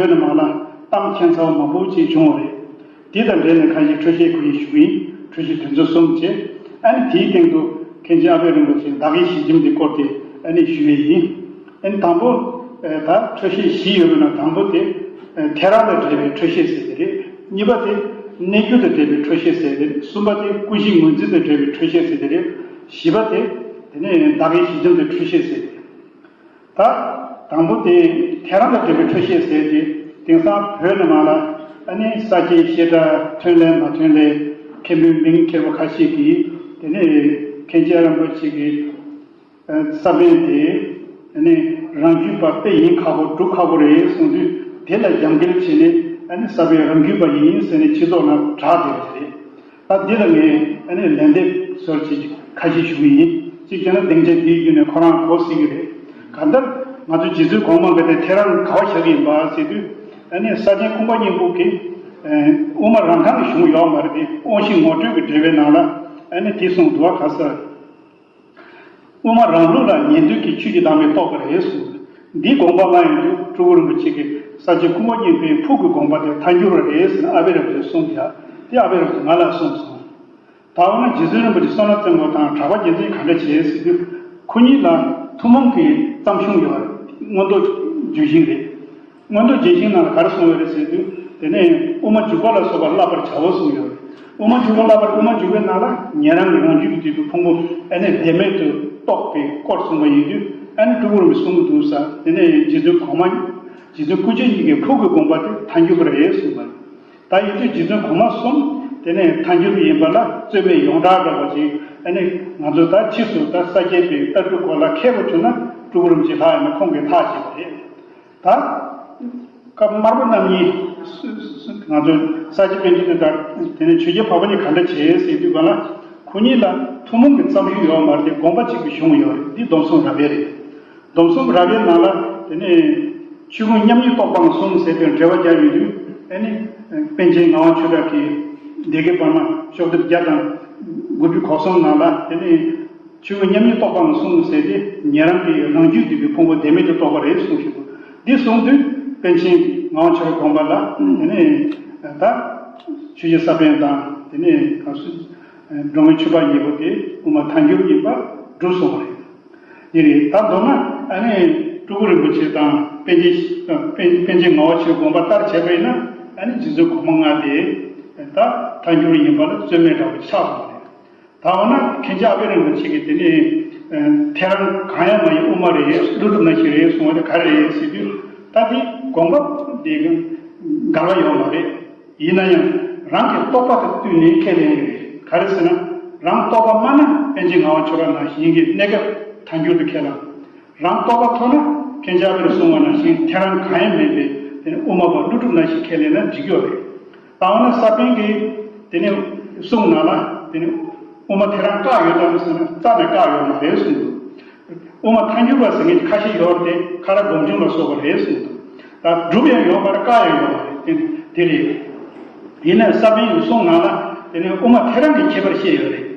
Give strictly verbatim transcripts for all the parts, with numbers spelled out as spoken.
བོད་ནང་ལ་གཏམ་ཁྱད་མཚར་བ་མང་པོ་ཅིག་བྱུང་བ་རེད། དེ་དང་འབྲེལ་ནས་ཁ་ཤས་འཕྲོས་བཤད་ཁོ་ཡིས་ཞུ་གི་ཡིན། འཕྲོས་བཤད་དོན་ཚན་གསུམ་བྱས། ཨ་ནི་དེའི་སྟེང་དུ་མཁན་ཆེན་ཨ་པད་རིན་པོ་ཆེས་བདག་གི་ཞལ་ཆེམས་དེ་སྐོར་དེ་ཨ་ནི་ཞུ་ཡས་ཡིན། ཨ་ནི་དང་པོ། ཨ་ད་འཕྲོས་བཤད་བཞི་ཡོད་པའི་ནང་དང་པོ་དེ། ཨ་ཐེ་རང་དང་འབྲེལ་བའི་འཕྲོས་བཤད་ཟེར་དེ་རེད། གཉིས་པ་དེ་གནས་འགྱུ་དང་འབྲེལ་བའི་འཕྲོས་བཤད་ཟེར་དེ་རེད། གསུམ་པ་དེ་སྐུ་བཞིའི་ངོས་འཛིན་དང་འབྲེལ་བའི་འཕྲོས་བཤད་ཟེར་དེ་རེད། བཞི་པ་དེ། དེ་ནས་བདག་གི་ཞལ་ཆེམས་དང་འཕྲོས་བཤད་ཟེར་དེ། ད་དང་པོ་དེ་ཐེ་རང་དང་འབྲེལ་བའི་འཕྲོས་བཤད་ཟེར་དེ། དེང་སང་བོད་ནང་ལ་ཨ་ནི་ས་སྐྱའི་བཤད་གྲྭ་ཐོན་ལེ་མ་ཐོན་ལེ་མཁན་པོའི་མིང་ཁྱེར་བ་ཁ་ཤས་ཀྱིས། དེ་ནས་མཁན་ཆེན་རིན་པོ་ཆེ་གི་ས་པཎ་དེ་ཨ་ནི་རང་རྒྱུད་པ་དཔེ་ཡིན་ཁག་པོ་སྒྲུབ་ཁག་པོ་རེད་གསུངས་དུས། དེ་ལ་རྒྱབ་འགལ་བྱས་ནས་ཨ་ནི་ས་པཎ་རང་རྒྱུད་པ་ཡིན་ཟེར་ནས་སྤྱི་ཚོགས་ནང་གྲགས་བསྡད་པ་རེད། ད་འདི་ལ་ངས་ཨ་ནི་ལན་འདེབས་ཟུར་ཅིག་ཁ་ཤས་ཞུ་གི་ཡིན། གཅིག་བྱས་ན་སྡིངས་ཆ་འདིའི་བརྒྱུད་ནས་ཁོ་རང་གོ་སྲིད་ཀྱི་རེད། གང་ལྟར་ང་ཚོ་རྗེ་བཙུན་གོང་མ་འགའ་དེ་ཐེ་རང་ག་བ་བཞག་གི་ཡིན་པ་ཟེར་དུས། ཨ་ནི་ས་ཆེན་ཀུན་དགའ་སྙིང་པོ་གིས་དབུ་མ་རང་རྐང་གི་གཞུང་ཡོད་མ་རེད་དེ། དབང་བཞི་ངོ་སྤྲོད་ཀྱི་འགྲེལ་པའི་ནང་ལ་ཨ་ནི་དེ་གསུངས་འདུག་བ། ག་ས། དབུ་མ་རང་ལུགས་ལ་ཉན་ཐོས་ཀྱི་ཆོས་ཀྱི་བདག་མེད་རྟོགས་པ་རེད་གསུངས། འདིའི་དགོངས་པ་མ་ཡིན་དུས་སྤྲུལ་སྐུ་རིན་པོ་ཆེ་གིས་ས་སྐྱ་ཀུན་དགའ་བསྙེན་པའི་ཕུགས་ཀྱི་དགོངས་པ་དེ་ཐལ་འགྱུར་བ་རེད་ཟེར་ནས་ཨ་པད་རིན་པོ་ཆེས་གསུངས་ཡ། དེ་ཨ་པད་རིན་པོ་ཆེས་ང་ལ་གསུངས་སོང་། ད་འོ་ན་རྗེ་བཙུན་རིན་པོ་ཆེ་བསོད་ནམས་བརྩོན་འགྲུས་དང་གྲགས་པ་རྒྱལ་མཚན་ག་འདྲ་བྱས་ཟེར་དུས། ཁོ་གཉིས་ལ་ཐུན་མོང་གི་བརྩམས་གཞུང་ཡོད་རེད། མངོན་རྟོགས་ལྗོན་ཤིང་རེད། མངོན་རྟོགས་ལྗོན་ཤིང་ནང་ལ་ག་རེ་གསུངས་ཡོད་རེད་ཟེར་དུས། དེ་ནས་དབུ་མ་འཇུག་པ་ལ་སོགས་པ་བསླབ་པར་བྱའོ་གསུངས་ཡོད་རེད། དབུ་མ་འཇུག་པ་བསླབ་པར། དབུ་མ་འཇུག་པའི་ནང་ལ་ཉན་རང་གི་རང་རྒྱུད་ཀྱི་སྟེང་དུ་ཕུང་པོ་ཨ་ནི་བདེན་མེད་དུ་རྟོགས་པའི་སྐོར་གསུངས་པ་ཡིན་དུས། ཨ་ནི་སྤྲུལ་སྐུ་རིན་པོ་ཆེས་གསུངས་འདུག་ས། དེ་ནས་རྗེ་བཙུན་གོང་མ། རྗེ་བཙུན་སྐུ་མཆེད་གཉིས་ཀྱི་ཕུགས་ཀྱི་དགོངས་པ་དེ་ཐལ་འགྱུར་བ་རེད་གསུངས་པ་རེད། ད་ཡིན་དུས་རྗེ་བཙུན་གོང་མ་གསུམ་དེ་ནས་ཐལ་འགྱུར་ཡིན་པ་ལ་རྩོད་མེད་ཡོངས་གྲགས་འདྲ་བ་ཅིག་ཨ་ནི་ང་ཚོ་ད་ཕྱིས་སུ་ད་ས་སྐྱའི་པའི་ལྟ་གྲུབ་སྐོར་ལ་མཁས་པོ་བྱུང་ན་སྤྲུལ་སྐུ་རིན་པོ་ཆེ་ལྷག་ཡིན་ན་ཁོང་གིས་ལྷག་བྱེད་པ་རེད། ད་སྐབས་དམར་པོ་རྣམ་གཉིས་སུ་སུ་ང་ཚོ་ས་སྐྱ་པཎ་ཆེན་དང་དེ་ནས་ཆོས་རྒྱལ་འཕགས་པ་གཉིས་ག་འདྲ་བྱས་ཟེར་དུས་ག་ལ། ཁོ་གཉིས་ལ་ཐུན་མོང་གི་བརྩམས་གཞི་ཡོད་མ་རེད་དེ། དགོངས་པ་གཅིག་གི་གཞུང་ཡོད་རེད། འདི་སྡོམ་གསུམ་རབ་དབྱེ་རེད། སྡོམ་གསུམ་རབ་དབྱེ་ནང་ལ་དེ་ནས་ཆོས་ཀུན་མཉམ་ཉིད་རྟོགས་པའམ་གསུམ་ཟེར་དུས་འགྲེལ་པ་རྒྱག་ཡོད་དུས། ཨ་ནི་པཎ་ཆེན་ངག་དབང་ཆོས་གྲགས་ཀྱིས་སྡེ་དགེ་པར་མ་ཤོག་ལྡེབ་བརྒྱ་དང་དགུ་བཅུ་གོ་གསུམ་ནང་ལ། དེ་ནས་ཆོས་ཀུན་མཉམ་ཉིད་རྟོགས་པའམ་གསུམ་ཟེར་ཏེ་ཉན་རང་གི་རང་རྒྱུད་འདུས་པའི་ཕུང་པོ་བདེན་མེད་དུ་རྟོགས་པ་རེད་གསུངས་ཤིང་། འདི་གསུངས་དུས་པཎ་ཆེན་ངག་དབང་ཆོས་གྲགས་དགོངས་པ་ལ། དེ་ནས་ད་ཆོས་རྗེ་ས་པཎ་དང་། དེ་ནས་ག་སུ་འགྲོ་མགོན་ཆོས་འཕགས་གཉིས་པོ་དེ་དབུ་མ་ཐལ་འགྱུར་ཡིན་པ་གྲུབ་སོང་བ་རེད། འདི་རེད། ད་མདོར་ན་ཨ་ནི་སྤྲུལ་སྐུ་རིན་པོ་ཆེ་དང་པཎ་ཆེན་པཎ་པཎ་ཆེན་ངག་དབང་ཆོས་དགོངས་པ་ལྟར་བྱས་པ་ཡིན་ན། ཨ་ནི་རྗེ་བཙུན་གོང་མ་ལྔ་དེ་ད་ཐལ་འགྱུར་ཡིན་པ་ལ་རྩོད་མེད་འདྲ་བོ་ཆགས་སོང་བ་རེད། ད་འོ་ན་མཁན་ཆེན་ཨ་པད་རིན་པོ་ཆེ་གིས་དེ་ནས་ཐེ་རང་གང་ཡང་མ་ཡིན་དབུ་མ་རེད། ཀླུ་སྒྲུབ་ནང་བཞིན་རེད་གསུངས་པ་དེ་ག་རེ་རེད་ཟེར་དུས། ད་དེ་དགོངས་པ་དེ་འགལ་བ་ཡོད་མ་རེད། ཡིན་ན་ཡང་རང་གི་རྟོགས་པ་དང་བསྟུན་ནས་ཁས་ལེན་ཡོད་རེད། ག་རེ་ཟེར་ན། རང་རྟོགས་པ་སྨྲ་ན་པཎ་ཆེན་ངག་དབང་ཆོས་གྲགས་ནང་བཞིན་གྱི་གནས་སྐབས་ཐལ་འགྱུར་དུ་ཁས་བླངས། རང་རྟོགས་པ་མཐོ་ན་མཁན་ཆེན་ཨ་པད་རིན་པོ་ཆེས་གསུངས་པ་ནང་བཞིན་ཐེ་རང་གང་ཡང་མེད་པའི་དེ་ནི་དབུ་མ་པ་ཀླུ་སྒྲུབ་ནང་བཞིན་ཁས་ལེན་ན་འགྲིག་གི་ཡོད་རེད། ད་འོ་ན་ས་པཎ་གྱིས་དེ་ནི་གསུངས་ནང་ལ་དེ་ནི་དབུ་མ་ཐེ་རང་བཀག་ཡོད་དམ་ཟེར་ན་རྩ་ནས་བཀག་ཡོད་མ་རེད་གསུངས་འདུག་དབུ་མ་ཐལ་འགྱུར་བ་ཟེར་མཁན་ཁ་ཤས་ཡོད་རེད་དེ། ཁ་རག་སྒོམ་བྱུང་ལ་སོགས་པ་རེད་གསུངས་འདུག་ད་སྒྲུབ་ཡང་ཡོད་མ་རེད། བཀག་ཡང་ཡོད་མ་རེད། དེ་དེ་རེད། ཡིན་ནའི་ས་པཎ་གྱི་གསུང་ནང་ལ་དེ་ནི་དབུ་མ་ཐེ་རང་གི་ཁྱད་པར་བཤད་ཡོད་རེད།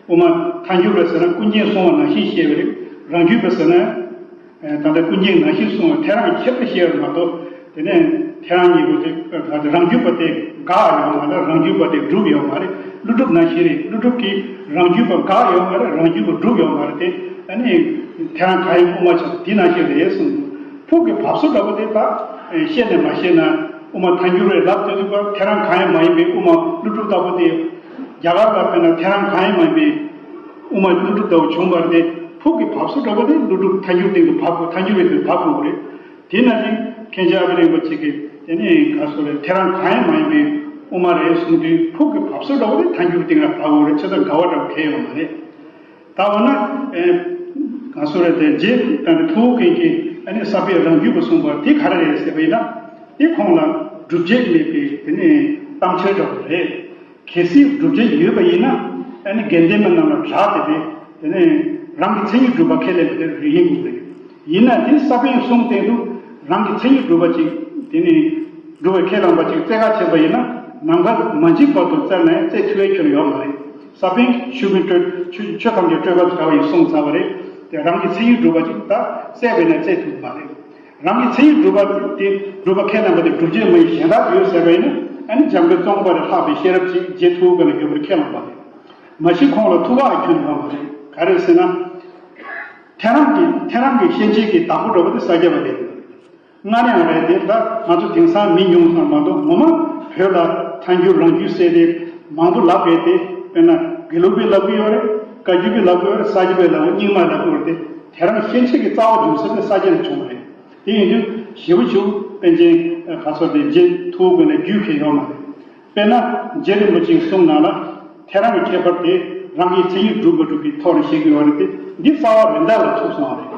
དབུ་མ་ཐལ་འགྱུར་བ་ཟེར་ན་ཀུན་མཁྱེན་གསུང་བ་ནང་བཞིན་བཤད་པ་རེད། རང་རྒྱུད་པ་ཟེར་ན་ད་ལྟ་ཀུན་མཁྱེན་ནང་བཞིན་གསུང་བ་ཐེ་རང་གི་ཁྱད་པར་བཤད་ཡོད་མ་གཏོགས། དེ་ནས་ཐེ་རང་གཉིས་པོ་དེ་རང་རྒྱུད་པ་དེ་འགག་ཡོད་མ་རེད། རང་རྒྱུད་པ་དེ་གྲུབ་ཡོད་མ་རེད། ཀླུ་སྒྲུབ་ནང་བཞིན་རེད། ཀླུ་སྒྲུབ་ཀྱིས་རང་རྒྱུད་པ་འགག་ཡོད་མ་རེད། རང་རྒྱུད་པ་གྲུབ་ཡོད་མ་རེད་དེ། ཨ་ནི་ཐེ་རང་གང་ཡིན་དབུ་མ་ཆགས་དེ་ནང་བཞིན་རེད་གསུངས་འདུག་ཕུགས་ཀྱི་བབས་སོ་འདྲ་པོ་དེ་ད་ཤེས་ནས་མ་ཤེས་ན། དབུ་མ་ཐལ་འགྱུར་བའི་ལབ་དེ་དུས་ཐེ་རང་གང་ཡང་མ་ཡིན་པའི་དབུ་མ་ཀླུ་སྒྲུབ་ལྟ་བུ་དེ། རྒྱ་གར་ལ་དཔེར་ན་ཐེ་རང་གང་ཡང་མ་ཡིན་པའི་དབུ་མ་ཀླུ་སྒྲུབ་ལྟ་བུ་བྱུང་བ་རེད་དེ། ཕུགས་ཀྱི་བབས་སོ་འདྲ་པོ་དེ་ཀླུ་སྒྲུབ་ཐལ་འགྱུར་སྟེང་དུ་བབས་དགོས། ཐལ་འགྱུར་བའི་སྟེང་དུ་བབས་དགོས་རེད། དེ་ནང་བཞིན་མཁན་ཆེན་ཨ་པད་རིན་པོ་ཆེ་གིས་དེ་ནས་ག་སོ་རེད། ཐེ་རང་གང་ཡང་མ་ཡིན་པའི་དབུ་མ་རེད་གསུངས་དུས་ཕུགས་ཀྱི་བབས་སོ་འདྲ་པོ་དེ་ཐལ་འགྱུར་སྟེང་ལ་བབས་དགོས་རེད། ཆེ་ད་འགལ་བ་འདྲ་པོ་གང་ཡང་ཡོད་མ་རེད། ད་འོ་ན། ཨེ། ག་སོ་རེད་དེ་རྗེ་དང་ཐུ་བོ་རྒན་གྱིས་ཨ་ནི་ས་པཎ་རང་རྒྱུད་པ་གསུངས་པ་དེ་ག་རེ་རེད་ཟེར་བ་ཡིན་ན། དེ་ཁོང་ལ་སྒྲུབ་བྱེད་མེད་པའི་དེ་ནི་གཏམ་འཆལ་འདྲ་པོ་རེད། གལ་སྲིད་སྒྲུབ་བྱེད་ཡོད་པ་ཡིན་ན། ཨ་ནི་དགེ་ལྡན་པ་རྣམས་ལ་གྲགས་ཏེ་དེ་དེ་ནི་རང་གི་མཚན་ཉིད་སྒྲུབ་པ་ཁས་ལེན་པ་དེ་རེད། ཡིན་དགོས་རེད། ཡིན་ན་དེ་ས་པཎ་གསུང་སྟེང་དུ་རང་གི་མཚན་ཉིད་སྒྲུབ་པ་ཅིག་དེ་ནི་སྒྲུབ་པའི་ཁས་བླངས་པ་ཅིག་བཙལ་ག་བྱས་པ་ཡིན་ན། ནམ་མཁའ་མ་འཇིག་བར་དུ་བཙལ་ནའི་བཙལ་ཐུབ་པའི་ཁྱོན་ཡོད་མ་རེད། ས་པཎ་གྱིས་ཆོས་ཀུན་སྤྲོས་ཆོས་ཆོས་ཐམས་ཅད་སྤྲོས་པ་དང་བྲལ་བ་ཡིན་གསུངས་ཚར་བ་རེད། དེ་རང་གི་མཚན་ཉིད་སྒྲུབ་པ་ཅིག་ད་བཙལ་བས་ན་བཙལ་ཐུབ་མ་རེད། རང་གི་མཚན་ཉིད་སྒྲུབ་པ་དེ་སྒྲུབ་པ་ཁས་ལེན་པ་དེ་སྒྲུབ་བྱེད་མ་ཡིན་གཞན་དག་ཡོད་ཟེར་བ་ཡིན་ན། ཨ་ནི་འཇམ་མགོན་ཙོང་ཁ་པ་ལས་ལྷག་པའི་ཤེས་རབ་ཅིག་རྗེ་ཐུ་བོ་ག་ལ་ཡོད་པར་ཁས་བླངས་པ་རེད། མ་གཞི་ཁོང་ལ་ཐུགས་ཁག་ཁྱོན་ཡོང་བ་རེད། ག་རེ་ཟེར་ན། ཐེ་རང་གི་ཐེ་རང་གི་ཤན་འབྱེད་ཀྱི་བདག་པོ་འདྲ་བོ་དེ་ས་སྐྱ་པ་རེད། སྔར་ཡང་རེད་དེ། ད་ང་ཚོ་དེང་སང་མི་ཉུང་ཙམ་མ་གཏོགས་ངོ་མ་བོད་ལ་ཐལ་འགྱུར་རང་རྒྱུད་ཟེར་དེ་མང་པོ་ལབ་པས་དེ། དཔེར་ན་དགེ་ལུགས་པས་ལབ་ཀྱི་ཡོད་རེད། བཀའ་བརྒྱུད་པས་ལབ་ཀྱི་ཡོད་རེད། ས་སྐྱ་པས་ལབ་ཀྱི། རྙིང་མས་ལབ་ཀྱི་ཡོད་རེད་དེ། དེ་རང་ཤན་འབྱེད་ཀྱི་རྩ་བ་འཇུག་ས་དེ་ས་སྐྱ་ནས་བྱུང་བ་རེད། དེ་ཡིན་དུས་ཞེ་པོ་ཞེ་པོ་པཎ་ཆེན་ག་ཚོད་དེ་རྗེ་ཐུ་བོ་ཀུན་ལ་རྒྱུས་ཁེལ་ཡོད་མ་རེད། དཔེར་ན་རྗེ་རིན་པོ་ཆེའི་གསུང་ནང་ལ་ཐེ་རང་གི་ཁྱད་པར་དེ་རང་གི་མཚན་ཉིད་སྒྲུབ་མ་སྒྲུབ་ཀྱི་ཐོག་ནས་བཤད་ཀྱི་ཡོད་རེད་དེ། འདི་རྩ་བ་རེད་མདའ་ལ་ཐུག་སོང་བ་རེད།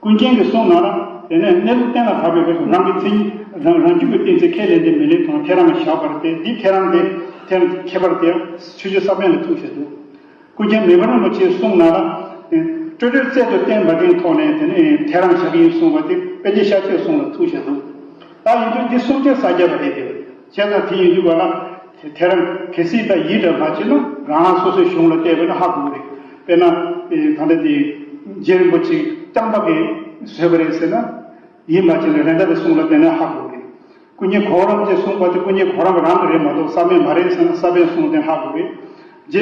ཀུན་མཁྱེན་གྱི་གསུང་ནང་ལ་དེ་ནས་གནས་ལུགས་གཏན་ལ་ཕབ་པའི་སྐབས་སུ་རང་གི་མཚན་ཉིད་རང་རང་རྒྱུད་ཀྱི་གཏན་ཚིགས་ཁས་ལེན་ཏེ་མི་ལེན་ཐོག་ཐེ་རང་བཞག་པ་རེད་དེ། འདི་ཐེ་རང་དེ་ཐེ་རང་ཁྱད་པར་དེ་ཆོས་རྗེ་ས་པཎ་ལ་ཐུག་བྱས་འདུག་ཀུན་མཁྱེན་མེ་ཕག་རིན་པོ་ཆེའི་གསུང་ནང་ལ། སྤྲོས་བྲལ་རྩལ་དུ་བསྟན་པ་དེའི་ཐོག་ནས་དེ་ནས་ཐེ་རང་བཞག་གི་ཡིན་གསུངས་པ་དེ་པཎ་ཆེན་ཤཱཀྱའི་གསུང་ལ་ཐུག་བྱས་འདུག་ད་ཡིན་དུས་འདི་གསུང་ཆོས་ས་སྐྱ་པ་རེད་དེ། བྱས་ཙང་དེ་ཡིན་དུས་བ་ལ་ཐེ་རང་གལ་སྲིད་ད་ཡིད་འདྲ་མ་བྱེད་ན་རང་རང་སོ་སོའི་གཞུང་ལ་བལྟས་པ་ན་ཧ་གོ་གི་རེད། དཔེར་ན། ད་ལྟ་དེ་རྗེ་རིན་པོ་ཆེ་རྐྱང་པ་གིས་བཟོས་པ་རེད་ཟེར་ན། ཡིད་མ་བྱེད་ན་རེད་མདའ་པའི་གསུང་ལ་བལྟས་ན་ཧ་གོ་གི་རེད། ཀུན་མཁྱེན་གོ་རམས་ཀྱིས་གསུངས་པ་དེ་ཀུན་མཁྱེན་གོ་རམས་རང་གི་རེད་མ་གཏོགས་ས་པཎ་མ་རེད་ཟེར་ན་ས་པཎ་གསུངས་དེ་ཧ་གོ་རེད། རྗེ་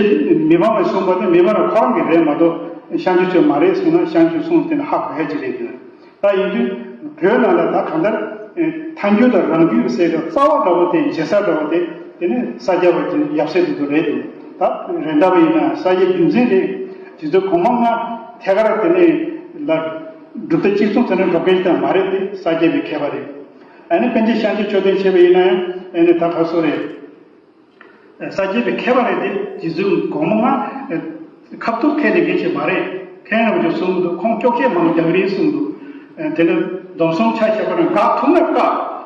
མི་ཕམ་པས་གསུངས་པ་དེ་མི་ཕམ་པ་ཁོ་རང་གི་རེད་མ་གཏོགས་ཤཱཀྱ་ཆོས་མ་རེད་གསུངས་ན་ཤཱཀྱ་ཆོས་གསུངས་དེ་ཧ་གོ་ཡ་ཅིག་རེད་འདུག་ད་ཡིན་དུས་བོད་ནང་ལ་ད་གང་ལྟར་ཐལ་འགྱུར་དང་རང་རྒྱུད་ཟེར་བའི་རྩ་བ་འདྲ་བོ་དེ་འབྱེད་ས་འདྲ་བོ་དེ་དེ་ནི་ས་སྐྱ་པ་གྱི་ཡབ་སྲས་དེ་ཚོ་རེད་འདུག་ད་རེད་མདའ་པ་ཡིན་ན་ས་སྐྱའི་རྒྱུ་མཚན་རེད། དེ་ཚོ་གོང་མ་ལྔ་ཐད་ཀར་དེ་ནི་ལ་གྲུབ་མཐའ་གཅིག་མཚུངས་ཟེར་ན་འགྲོ་མཁན་ཞིག་ད་མ་རེད་དེ། ས་སྐྱ་པའི་མཁས་པ་རེད། ཨ་ནི་པཎ་ཆེན་ཤཱཀྱ་མཆོག་ལྡན་བྱས་པ་ཡིན་ན་ཡང་ཨ་ནི་ད་ག་སོ་རེད། ས་སྐྱ་པའི་མཁས་པ་རེད་དེ། རྗེ་བཙུན་གོང་མ་ལྔ་ཁ་ཐུག་ཁས་ལེན་མཁན་ཞིག་མ་རེད། མཁན་རིན་པོ་ཆེ་གསུངས་འདུག་ཁོང་སྐྱོག་བཤད་མང་པོ་རྒྱག་གི་རེད་གསུངས་འདུག་དེ་ནས་སྡོམ་གསུམ་ཆ་བཞག་པ་ན་དགག་ཐུབ་ན་བཀག་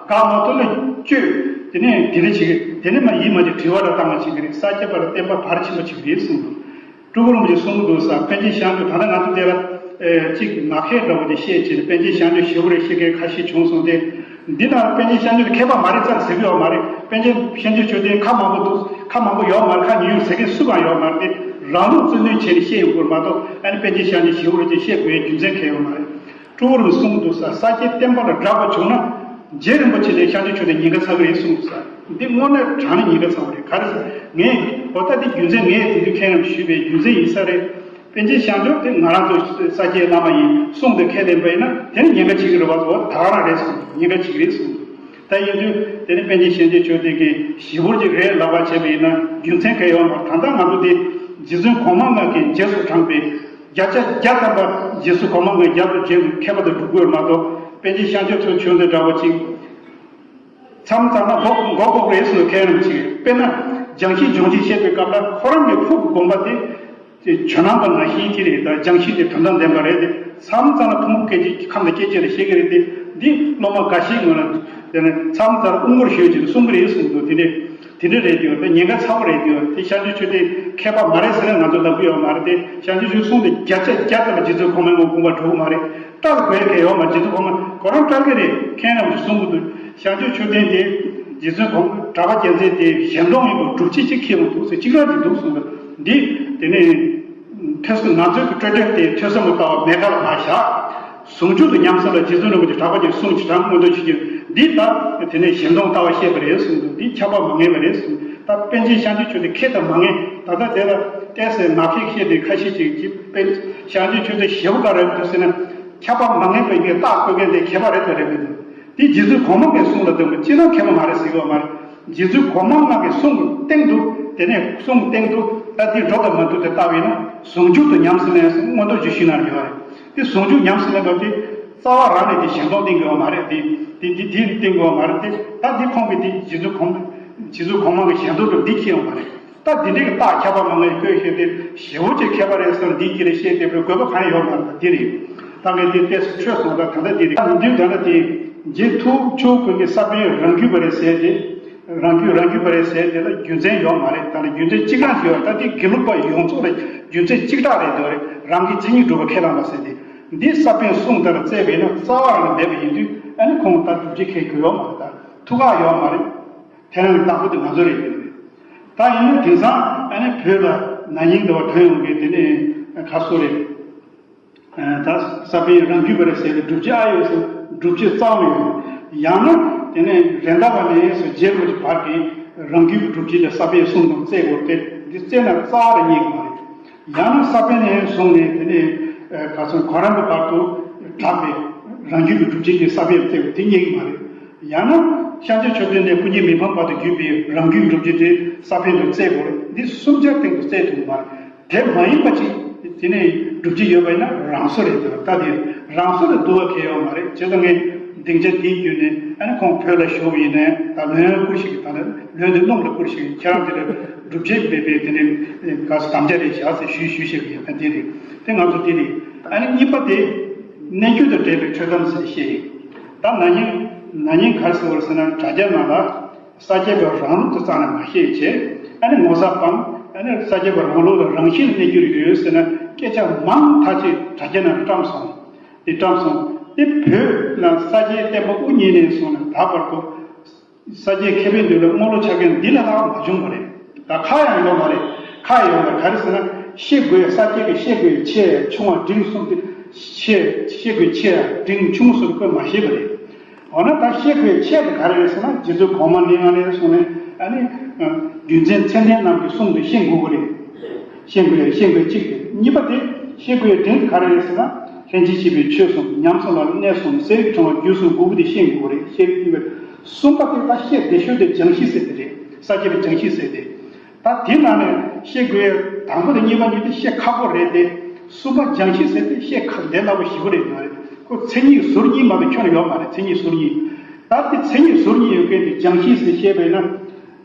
དགག་མ་ཐུབ་ན་གཅོད། དེ་ནས་དེ་འདྲ་བྱེད་ཀྱི། དེ་ནས་མ་ཡིད་མ་བྱེད་དྲི་བ་ར་བཏང་བ་བྱེད་ཀྱི་རེད། ས་སྐྱ་པ་ལ་བསྟན་པ་ཕར་ཕྱིན་པ་བྱེད་ཀྱི་རེད་གསུངས་འདུག་སྤྲུལ་སྐུ་རིན་པོ་ཆེ་གསུང་གི་འདུག་ས། པཎ་ཆེན་ཤཱཀྱ་ད་ལྟ་ང་ཚོ་དེ་ལ་ཨེ་གཅིག་ངག་བཤད་འདྲ་བོ་དེ་བཤད་བྱས་ནས་པཎ་ཆེན་ཤཱཀྱ་ཞེ་པོ་རེད་བཤད་མཁན་ཁ་ཤས་བྱུང་སོང་སྟེ། འདི་ལྟར་པཎ་ཆེན་ཤཱཀྱ་མཁས་པ་མ་རེད་ཙམ་ཟེར་གི་ཡོད་མ་རེད། པཎ་ཆེན་ཤཱཀྱ་མཆོག་ལྡན་ཁ་མང་པོ་འདུག་ཁ་མང་པོ་ཡོད་མ་རེད། ཁ་ཉུང་ཉུང་ཟེར་མཁན་སུ་གང་ཡོད་མ་རེད་དེ། རང་ལུགས་རྩོད་འདོན་བྱས་ནས་བཤད་ཡོང་དགོས་མ་གཏོགས་ཨ་ནི་པཎ་ཆེན་ཤཱཀྱ་ཞེ་པོ་རེད་ཅེས་བཤད་དགོས་ཡའི་རྒྱུ་མཚན་གང་ཡོད་མ་རེད། སྤྲུལ་སྐུ་རིན་པོ་ཆེ་གསུང་གི་འདུག་ས། ས་སྐྱའི་བསྟན་པ་ལ་དགག་པ་བྱུང་ན་རྗེ་རིན་པོ་ཆེ་ལས་ཤཱཀྱ་མཆོག་ལྡན་ཉེན་ཁ་ཚ་གི་རེད་གསུངས་འདུག་ས། འདི་དངོས་གནས་དྲང་གནས་ཉེན་ཁ་ཚ་བ་རེད། ག་རེ་ཟེར་ངས་འོ་ད་འདི་རྒྱུ་མཚན་ངས་དེ་དུས་མཁན་རྣམས་ཞུས་པའི་རྒྱུ་མཚན་ཡིན་ས་རེད། པཎ་ཆེན་ཤཱཀྱ་མཆོག་དེ་ང་རང་ཚོ་ས་སྐྱའི་བླ་མ་ཡིན་གསུངས་ཏེ་ཁས་ལེན་པ་ཡིན་ན་དེ་ནི་ཉེན་ཁ་ཆེ་གི་རེད་བ། འོ་ད་ག་རང་རེད་གསུངས་འདུག་ཉེན་ཁ་ཆེ་གི་རེད་གསུངས་འདུག་ད་ཡིན་དུས་དེ་ནི་པཎ་ཆེན་ཤཱཀྱ་མཆོག་ལྡན་གྱི་ཞེ་པོ་ཅིག་རེད་ལབ་པ་བྱས་པ་ཡིན་ན་རྒྱུ་མཚན་གང་ཡོད་མ་རེད། ད་ལྟ་ང་ཚོ་འདི་རྗེ་བཙུན་གོང་མ་ལྔ་གིས་རྗེས་སུ་འབྲངས་པའི་བརྒྱ་ཆ་བརྒྱ་ཐམ་པ་རྗེ་བཙུན་གོང་མ་ལྔ་རྒྱབ་ཏུ་བྱས་མཁས་པ་དང་སྒྲུབ་དགོས་མ་གཏོགས་པཎ་ཆེན་ཤཱཀྱ་མཆོག་མཆོག་འདི་འདྲ་བ་ཅིག་མཚམས་མཚམས་ལ་མགོ་མགོ་འགོག་རེད་ཟེར་མཁན་རྣམས་ཅིག་དཔེར་ན་སྦྱང་གཞི་སྦྱོང་བྱེད་བཤད་པའི་སྐབས་ལ་ཁོ་རང་གི་ཕུགས་ཀྱི་དགོངས་པ་དེ་ཇོ་ནང་པ་ནང་བཞིན་གྱི་རེད། ད་སྦྱང་གཞི་དེ་དོན་དམ་བདེན་པ་རེད་དེ། མཚམས་མཚམས་ལ་ཕུང་པོ་སྐད་ཅིག་ཁམས་དང་སྐད་ཅིག་ལ་བཤད་ཀྱི་རེད་དེ། འདི་སློབ་མ་འགའ་ཤས་ངོས་ལ་དེ་ནས་མཚམས་མཚམས་ལ་དབུ་སྐོར་ཞུས་ཅིག་གསུང་གི་རེད་གསུངས་འདུག་དེ་ནས་དེ་འདྲ་རེད་དེ། ད་ཉེན་ཁ་ཚ་བོ་རེད་དེ། དེ་ཤཱཀྱ་མཆོག་དེ་མཁས་པ་མ་རེད་ཟེར་ན་ང་ཚོ་ལབ་ཀྱི་ཡོད་མ་རེད་དེ། ཤཱཀྱ་མཆོག་གསུང་དེ་བརྒྱ་ཆ་བརྒྱ་ཙམ་རྗེ་བཙུན་གོང་མའི་ངོ་དགོངས་པ་འགྲོ་གི་མ་རེད། བཀྲལ་དགོས་མཁན་ཡོད་མ། རྗེ་བཙུན་གོང་མ་ཁོ་རང་བཀྲལ་གི་རེད། མཁན་རྣམས་ཀྱིས་གསུང་གི་འདུག་ཤཱཀྱ་མཆོག་ལྡན་དེ་རྗེ་བཙུན་གོང་གྲགས་པ་རྒྱལ་མཚན་དེ་གཞན་སྟོང་ཡིན་པ་སྒྲུབ་བྱེད་ཅིག་ཁེལ་ཡོང་འདུག་ཟེར་གཅིག་རང་གཅིག་འདུག་གསུངས་པ་འདི། དེ་ནས་ཐོས་བསམ་ང་ཚོའི་གི་སྤྲོས་བྲལ་དེ་ཐོས་བསམ་གྱི་ལྟ་བ་མེད་ཁ་ལ་མ་བཞག་ཟུང་འཇུག་ཏུ་ཉམས་སུ་ལ་རྗེ་བཙུན་རིན་པོ་ཆེ་གྲགས་པ་ཅན་གསུང་ཇི་ལྟར་མངོན་རྟོགས་བྱེད་རྒྱུ་འདི་ལྟ། དེ་ནས་གཞན་སྟོང་ལྟ་བ་བཤད་པ་རེད་གསུངས་འདུག་འདི་ཁྱབ་པ་མ་ངེས་པ་རེད་གསུངས། ད་པཎ་ཆེན་ཤཱཀྱ་མཆོག་དེ་ཁེ་དང་མ་ངེས། ད་ལྟ་དེ་ལ་བལྟས་ཟེར་ང་ཁེ་ཁེ་དེ་ཁ་ཤས་ཅིག་གིས་པཎ་ཤཱཀྱ་མཆོག་དེ་ཞེ་པོ་ག་རེ་འདུག་ཟེར་ན། ཁྱབ་པ་མ་ངེས་པའི་གི་རྟགས་བཀོད་མཁན་དེ་མཁས་པ་རེད་དོ་རེད་མི་འདུག་འདི་རྗེ་བཙུན་གོང་མ་གི་གསུང་ལ་ལྟོས་པ་ཅི་ལ་མཁས་པ་མ་རེད་ཟེར་གི་ཡོད་མ་རེད། རྗེ་བཙུན་གོང་མ་ལྔ་གི་གསུང་གི་སྟེང་དུ་དེ་ནས་གསུང་སྟེང་དུ་ད་འདི་འགྲོ་དང་མ་འགྲོ་དེ་ལྟ་བས་ན་ཟུང་འཇུག་ཏུ་ཉམས་སུ་ལེན་མངོན་རྟོགས་ཀྱི་ཤུལ་ན་ཡོད་རེད། དེ་ཟུང་འཇུག་ཉམས་སུ་ལེན་པ་དེ་རྩ་བ་རང་ནས་དེ་གཞན་སྟོང་བསྟན་གི་ཡོད་མ་རེད། དེ་དེ་དེ་དེ་བསྟན་གི་ཡོད་མ་རེད། དེ་ད་འདི་ཁོང་གི་དེ་རྗེ་བཙུན་གོང་རྗེ་བཙུན་གོང་མ་གི་གཞན་སྟོང་དུ་འདི་ཁེལ་ཡོང་མ་རེད། ད་འདི་འདྲའི་རྟགས་ཁྱབ་པ་མ་ངེས་བཀོད་བཤད་དེ་ཞེ་བོ་ཅིག་མཁས་པ་རེད་ཟེར་འདི་ཀྱི་རེད་བཤད་དེ་དགོས་པ་གང་ཡང་ཡོད་མ་རེད། འདི་རེད། ད་ངས་འདི་ཏོག་ཙམ་འཕྲོས་སོང་། ད་ད་ལྟ་འདི་རེད། ད་འདི་ད་ལྟ་དེ་རྗེ་ཐུ་བོ་མཆོག་ཀུན་གྱི་ས་པཎ་རང་རྒྱུད་པ་རེད་ཟེར་ཏེ། རང་རྒྱུད་རང་རྒྱུད་པ་རེད་ཟེར་དེ་ལ་རྒྱུ་མཚན་ཡོད་མ་རེད། ད་ནི་རྒྱུ་མཚན་གཅིག་རང་ཞིག་ཡོད། ད་འདི་དགེ་ལུགས་པ་ཡོངས་རྫོགས་ལ་རྒྱུ་མཚན་གཅིག་ཐག་རེད་འདུག་རེད། རང་གི་མཚན་ཉིད་སྒྲུབ་པ་ཁས་བླངས་པ་ཟེར་ཏེ། འདི་ས་པཎ་གསུང་ལྟར་བཙལ་བས་ན་རྩ་བ་རང་ལ་མེད་པ་ཡིན་དུས་ཨ་ནི་ཁོང་ད་སྒྲུབ་བྱེད་ཁེལ་རྒྱུ་ཡོད་མ་རེད། ད་ཐུགས་ཁག་ཡོད་མ་རེད། དེ་རང་གི་བདག་པོ་དེ་ང་ཚོ་རེད་འདུག་རེད། ད་ཡིན་ན་དེང་སང་ཨ་ནི་བོད་ལ་ན་ནིང་འདྲ་བ་ཐོན་ཡོང་གི་དེ་ནི་ཁ་སོ་རེད། ད་ས་པཎ་རང་རྒྱུད་པ་རེད་ཟེར་ཏེ་སྒྲུབ་བྱེད་ཨ་ཡོད་ཟེར། སྒྲུབ་བྱེད་རྩ་བ་ཡོད། ཡང་ན་དེ་ནས་རེད་མདའ་བ་ནས་སུ་རྗེ་རིན་པོ་ཆེ་བར་གྱི་རང་རྒྱུད་ཀྱི་སྒྲུབ་བྱེད་དེ་ས་པཎ་གསུམ་དང་བརྩེ་དགོས་ཏེ། འདི་བརྩེ་ན་རྩ་བ་རེ་རྙེད་ཀྱི་མ་རེད། ཡང་ན་ས་པཎ་ནས་བཟུང་ནས་དེ་ནས་ག་ཚོད་གོ་རམས་པའི་བར་དུ་གྲགས་པའི་རང་རྒྱུད་ཀྱི་སྒྲུབ་བྱེད་ཀྱི་ས་པཎ་བརྩེ་དགོས་དེ་རྙེད་ཀྱི་མ་རེད། ཡང་ན་ཤཱཀྱ་མཆོག་ལྡན་ནས་ཀུན་མཁྱེན་མི་ཕམ་བར་དུ་བརྒྱུད་པའི་རང་རྒྱུད་སྒྲུབ་བྱེད་དེ་ས་པཎ་དུ་བརྩེ་དགོས་རེད། འདི་གསུམ་ཆར་སྟེང་དུ་བརྩེ་ཐུབ་ཀྱི་མ་རེད། དེ་མ་ཡིན་པ་ཅིག་དེ་ནས་སྒྲུབ་བྱེད་ཡོད་པ་ཡིན་ན་རང་བཟོ་རེད་ཟེར་བ་ལྟ་དེ་རང་བཟོ་ལ་འདུ་བ་གལ་ཡོད་མ་རེད། བྱས་ཙང་ངས་སྡིངས་ཆ་དེའི་བརྒྱུད་ནས་ཨ་ནི་ཁོང་བོད་ལ་བཞུགས་ཡིན་ནའི་ད་ལོན་བསྐུར་ཞིག་གི་ད་ནི་ལོན་དེ་སྣུམ་ལ་བསྐུར་ཞིག་ཁྱེད་རང་དེ་ལ་སྒྲུབ་བྱེད་མེད་པའི་དེ་ནས་ག་སུ་དམ་བཅའ་རེ་བཞག་ཟེར་ཞུས་ཞུས་ཞིག་ཡིན་ན་དེ་རེད། དེ་ང་ཚོ་དེ་རེད། ཨ་ནི་གཉིས་པ་དེ་གནས་འགྱུར་དང་འབྲེལ་བའི་འཁྲུལ་གཏམ་ཟེར་བཤད་ཡིན། ད་ན་ནིང་ན་ནིང་ག་རེ་ཟེར་བ་རེད་ཟེར་ན་དྲ་རྒྱ་ནང་ལ། ས་སྐྱ་པའི་རང་ལུགས་དེ་རྩ་ནས་མ་བཤད་བྱས། ཨ་ནི་ངོ་ཚ་སྤང་། ཨ་ནི་ས་སྐྱ་པའི་རང་ལུགས་ལ་རང་བཞིན་གནས་འགྱུར་ཡོད་ཟེར་ན་སྐད་ཆ་མང་ཐག་ཆོད་དྲ་རྒྱ་ནང་ལ་བཀྲམ་སོང་། དེ་བཀྲམ་སོང་། དེ་བོད་ནང་ས་སྐྱའི་བསྟན་པ་དབུ་བརྙེས་ནས་བཟུང་ནས་ད་བར་དུ་ས་སྐྱའི་མཁས་པའི་མདུན་ལ་དམུ་ལོག་ཆགས་མཁན་འདི་ལས་ལྷག་མ་བྱུང་བ་རེད། ད་ཁ་ཡང་ཡོད་མ་རེད། ཁ་ཡང་ཡོད་མ་རེད། ག་རེ་ཟེར་ན་བཤད་དགོས་ས་སྐྱ་གི་བཤད་དགོས་ཆེ་ཆུང་བ་འབྲིང་གསུམ་དེ་ཆེ་བཤད་དགོས་ཆེ་འབྲིང་ཆུང་གསུམ་བཀོད་མ་ཤེས་པ་རེད། འོ་ན་ད་བཤད་དགོས་ཆེད་དུ་ག་རེ་རེད་ཟེར་ན་རྗེ་བཙུན་གོང་མ་ནས་ང་ནས་སོང་ནས་ཨ་ནི་རྒྱུ་མཚན་ཚད་ལྡན་རྣམས་ཀྱིས་གསུངས་ཏེ་ཤེས་དགོས་ཀྱི་རེད། ཤེས་དགོས་རེད། ཤེས་དགོས་གཅིག་རེད། གཉིས་པ་དེ་ཤེས་དགོས་དོན་ག་རེ་རེད་ཟེར་ན་ལྷན་ཅིག་སྐྱེས་པའི་ཆོས་གསུམ་ཉམས་སུ་ལ་གནས་གསུམ་གསེར་གྱི་ཕྲེང་བ་རྒྱུད་གསུམ་དགུ་པོ་དེ་ཤེས་དགོས་ཀྱི་རེད། ཤེས་དགོས་ཀྱི་རེད། གསུམ་པ་དེ་ད་བཤད་བདེ་ཤོས་དེ་སྦྱང་གཞི་ཟེར་དེ་རེད། ས་སྐྱ་པའི་སྦྱང་གཞི་ཟེར་དེ། ད་དེ་ནང་ནས་བཤད་དགོས་ཡ་དང་པོ་དང་གཉིས་པ་གཉིས་དེ་བཤད་ཁག་པོ་རེད་དེ། གསུམ་པ་སྦྱང་གཞི་ཟེར་དེ་བཤད་ཁག་ལས་སླ་པོ་ཞེ་པོ་རེད་ཡོད་རེད། ཁོ་མཚན་ཉིད་ཟུར་གཉིས་མ་གཏོགས་ཁྱོན་ཡོད་མ་རེད། མཚན་ཉིད་ཟུར་གཉིས། ད་དེ་མཚན་ཉིད་ཟུར་གཉིས་ཡོད་མཁན་དེ་སྦྱང་གཞི་ཟེར་བཤད་པས་ན།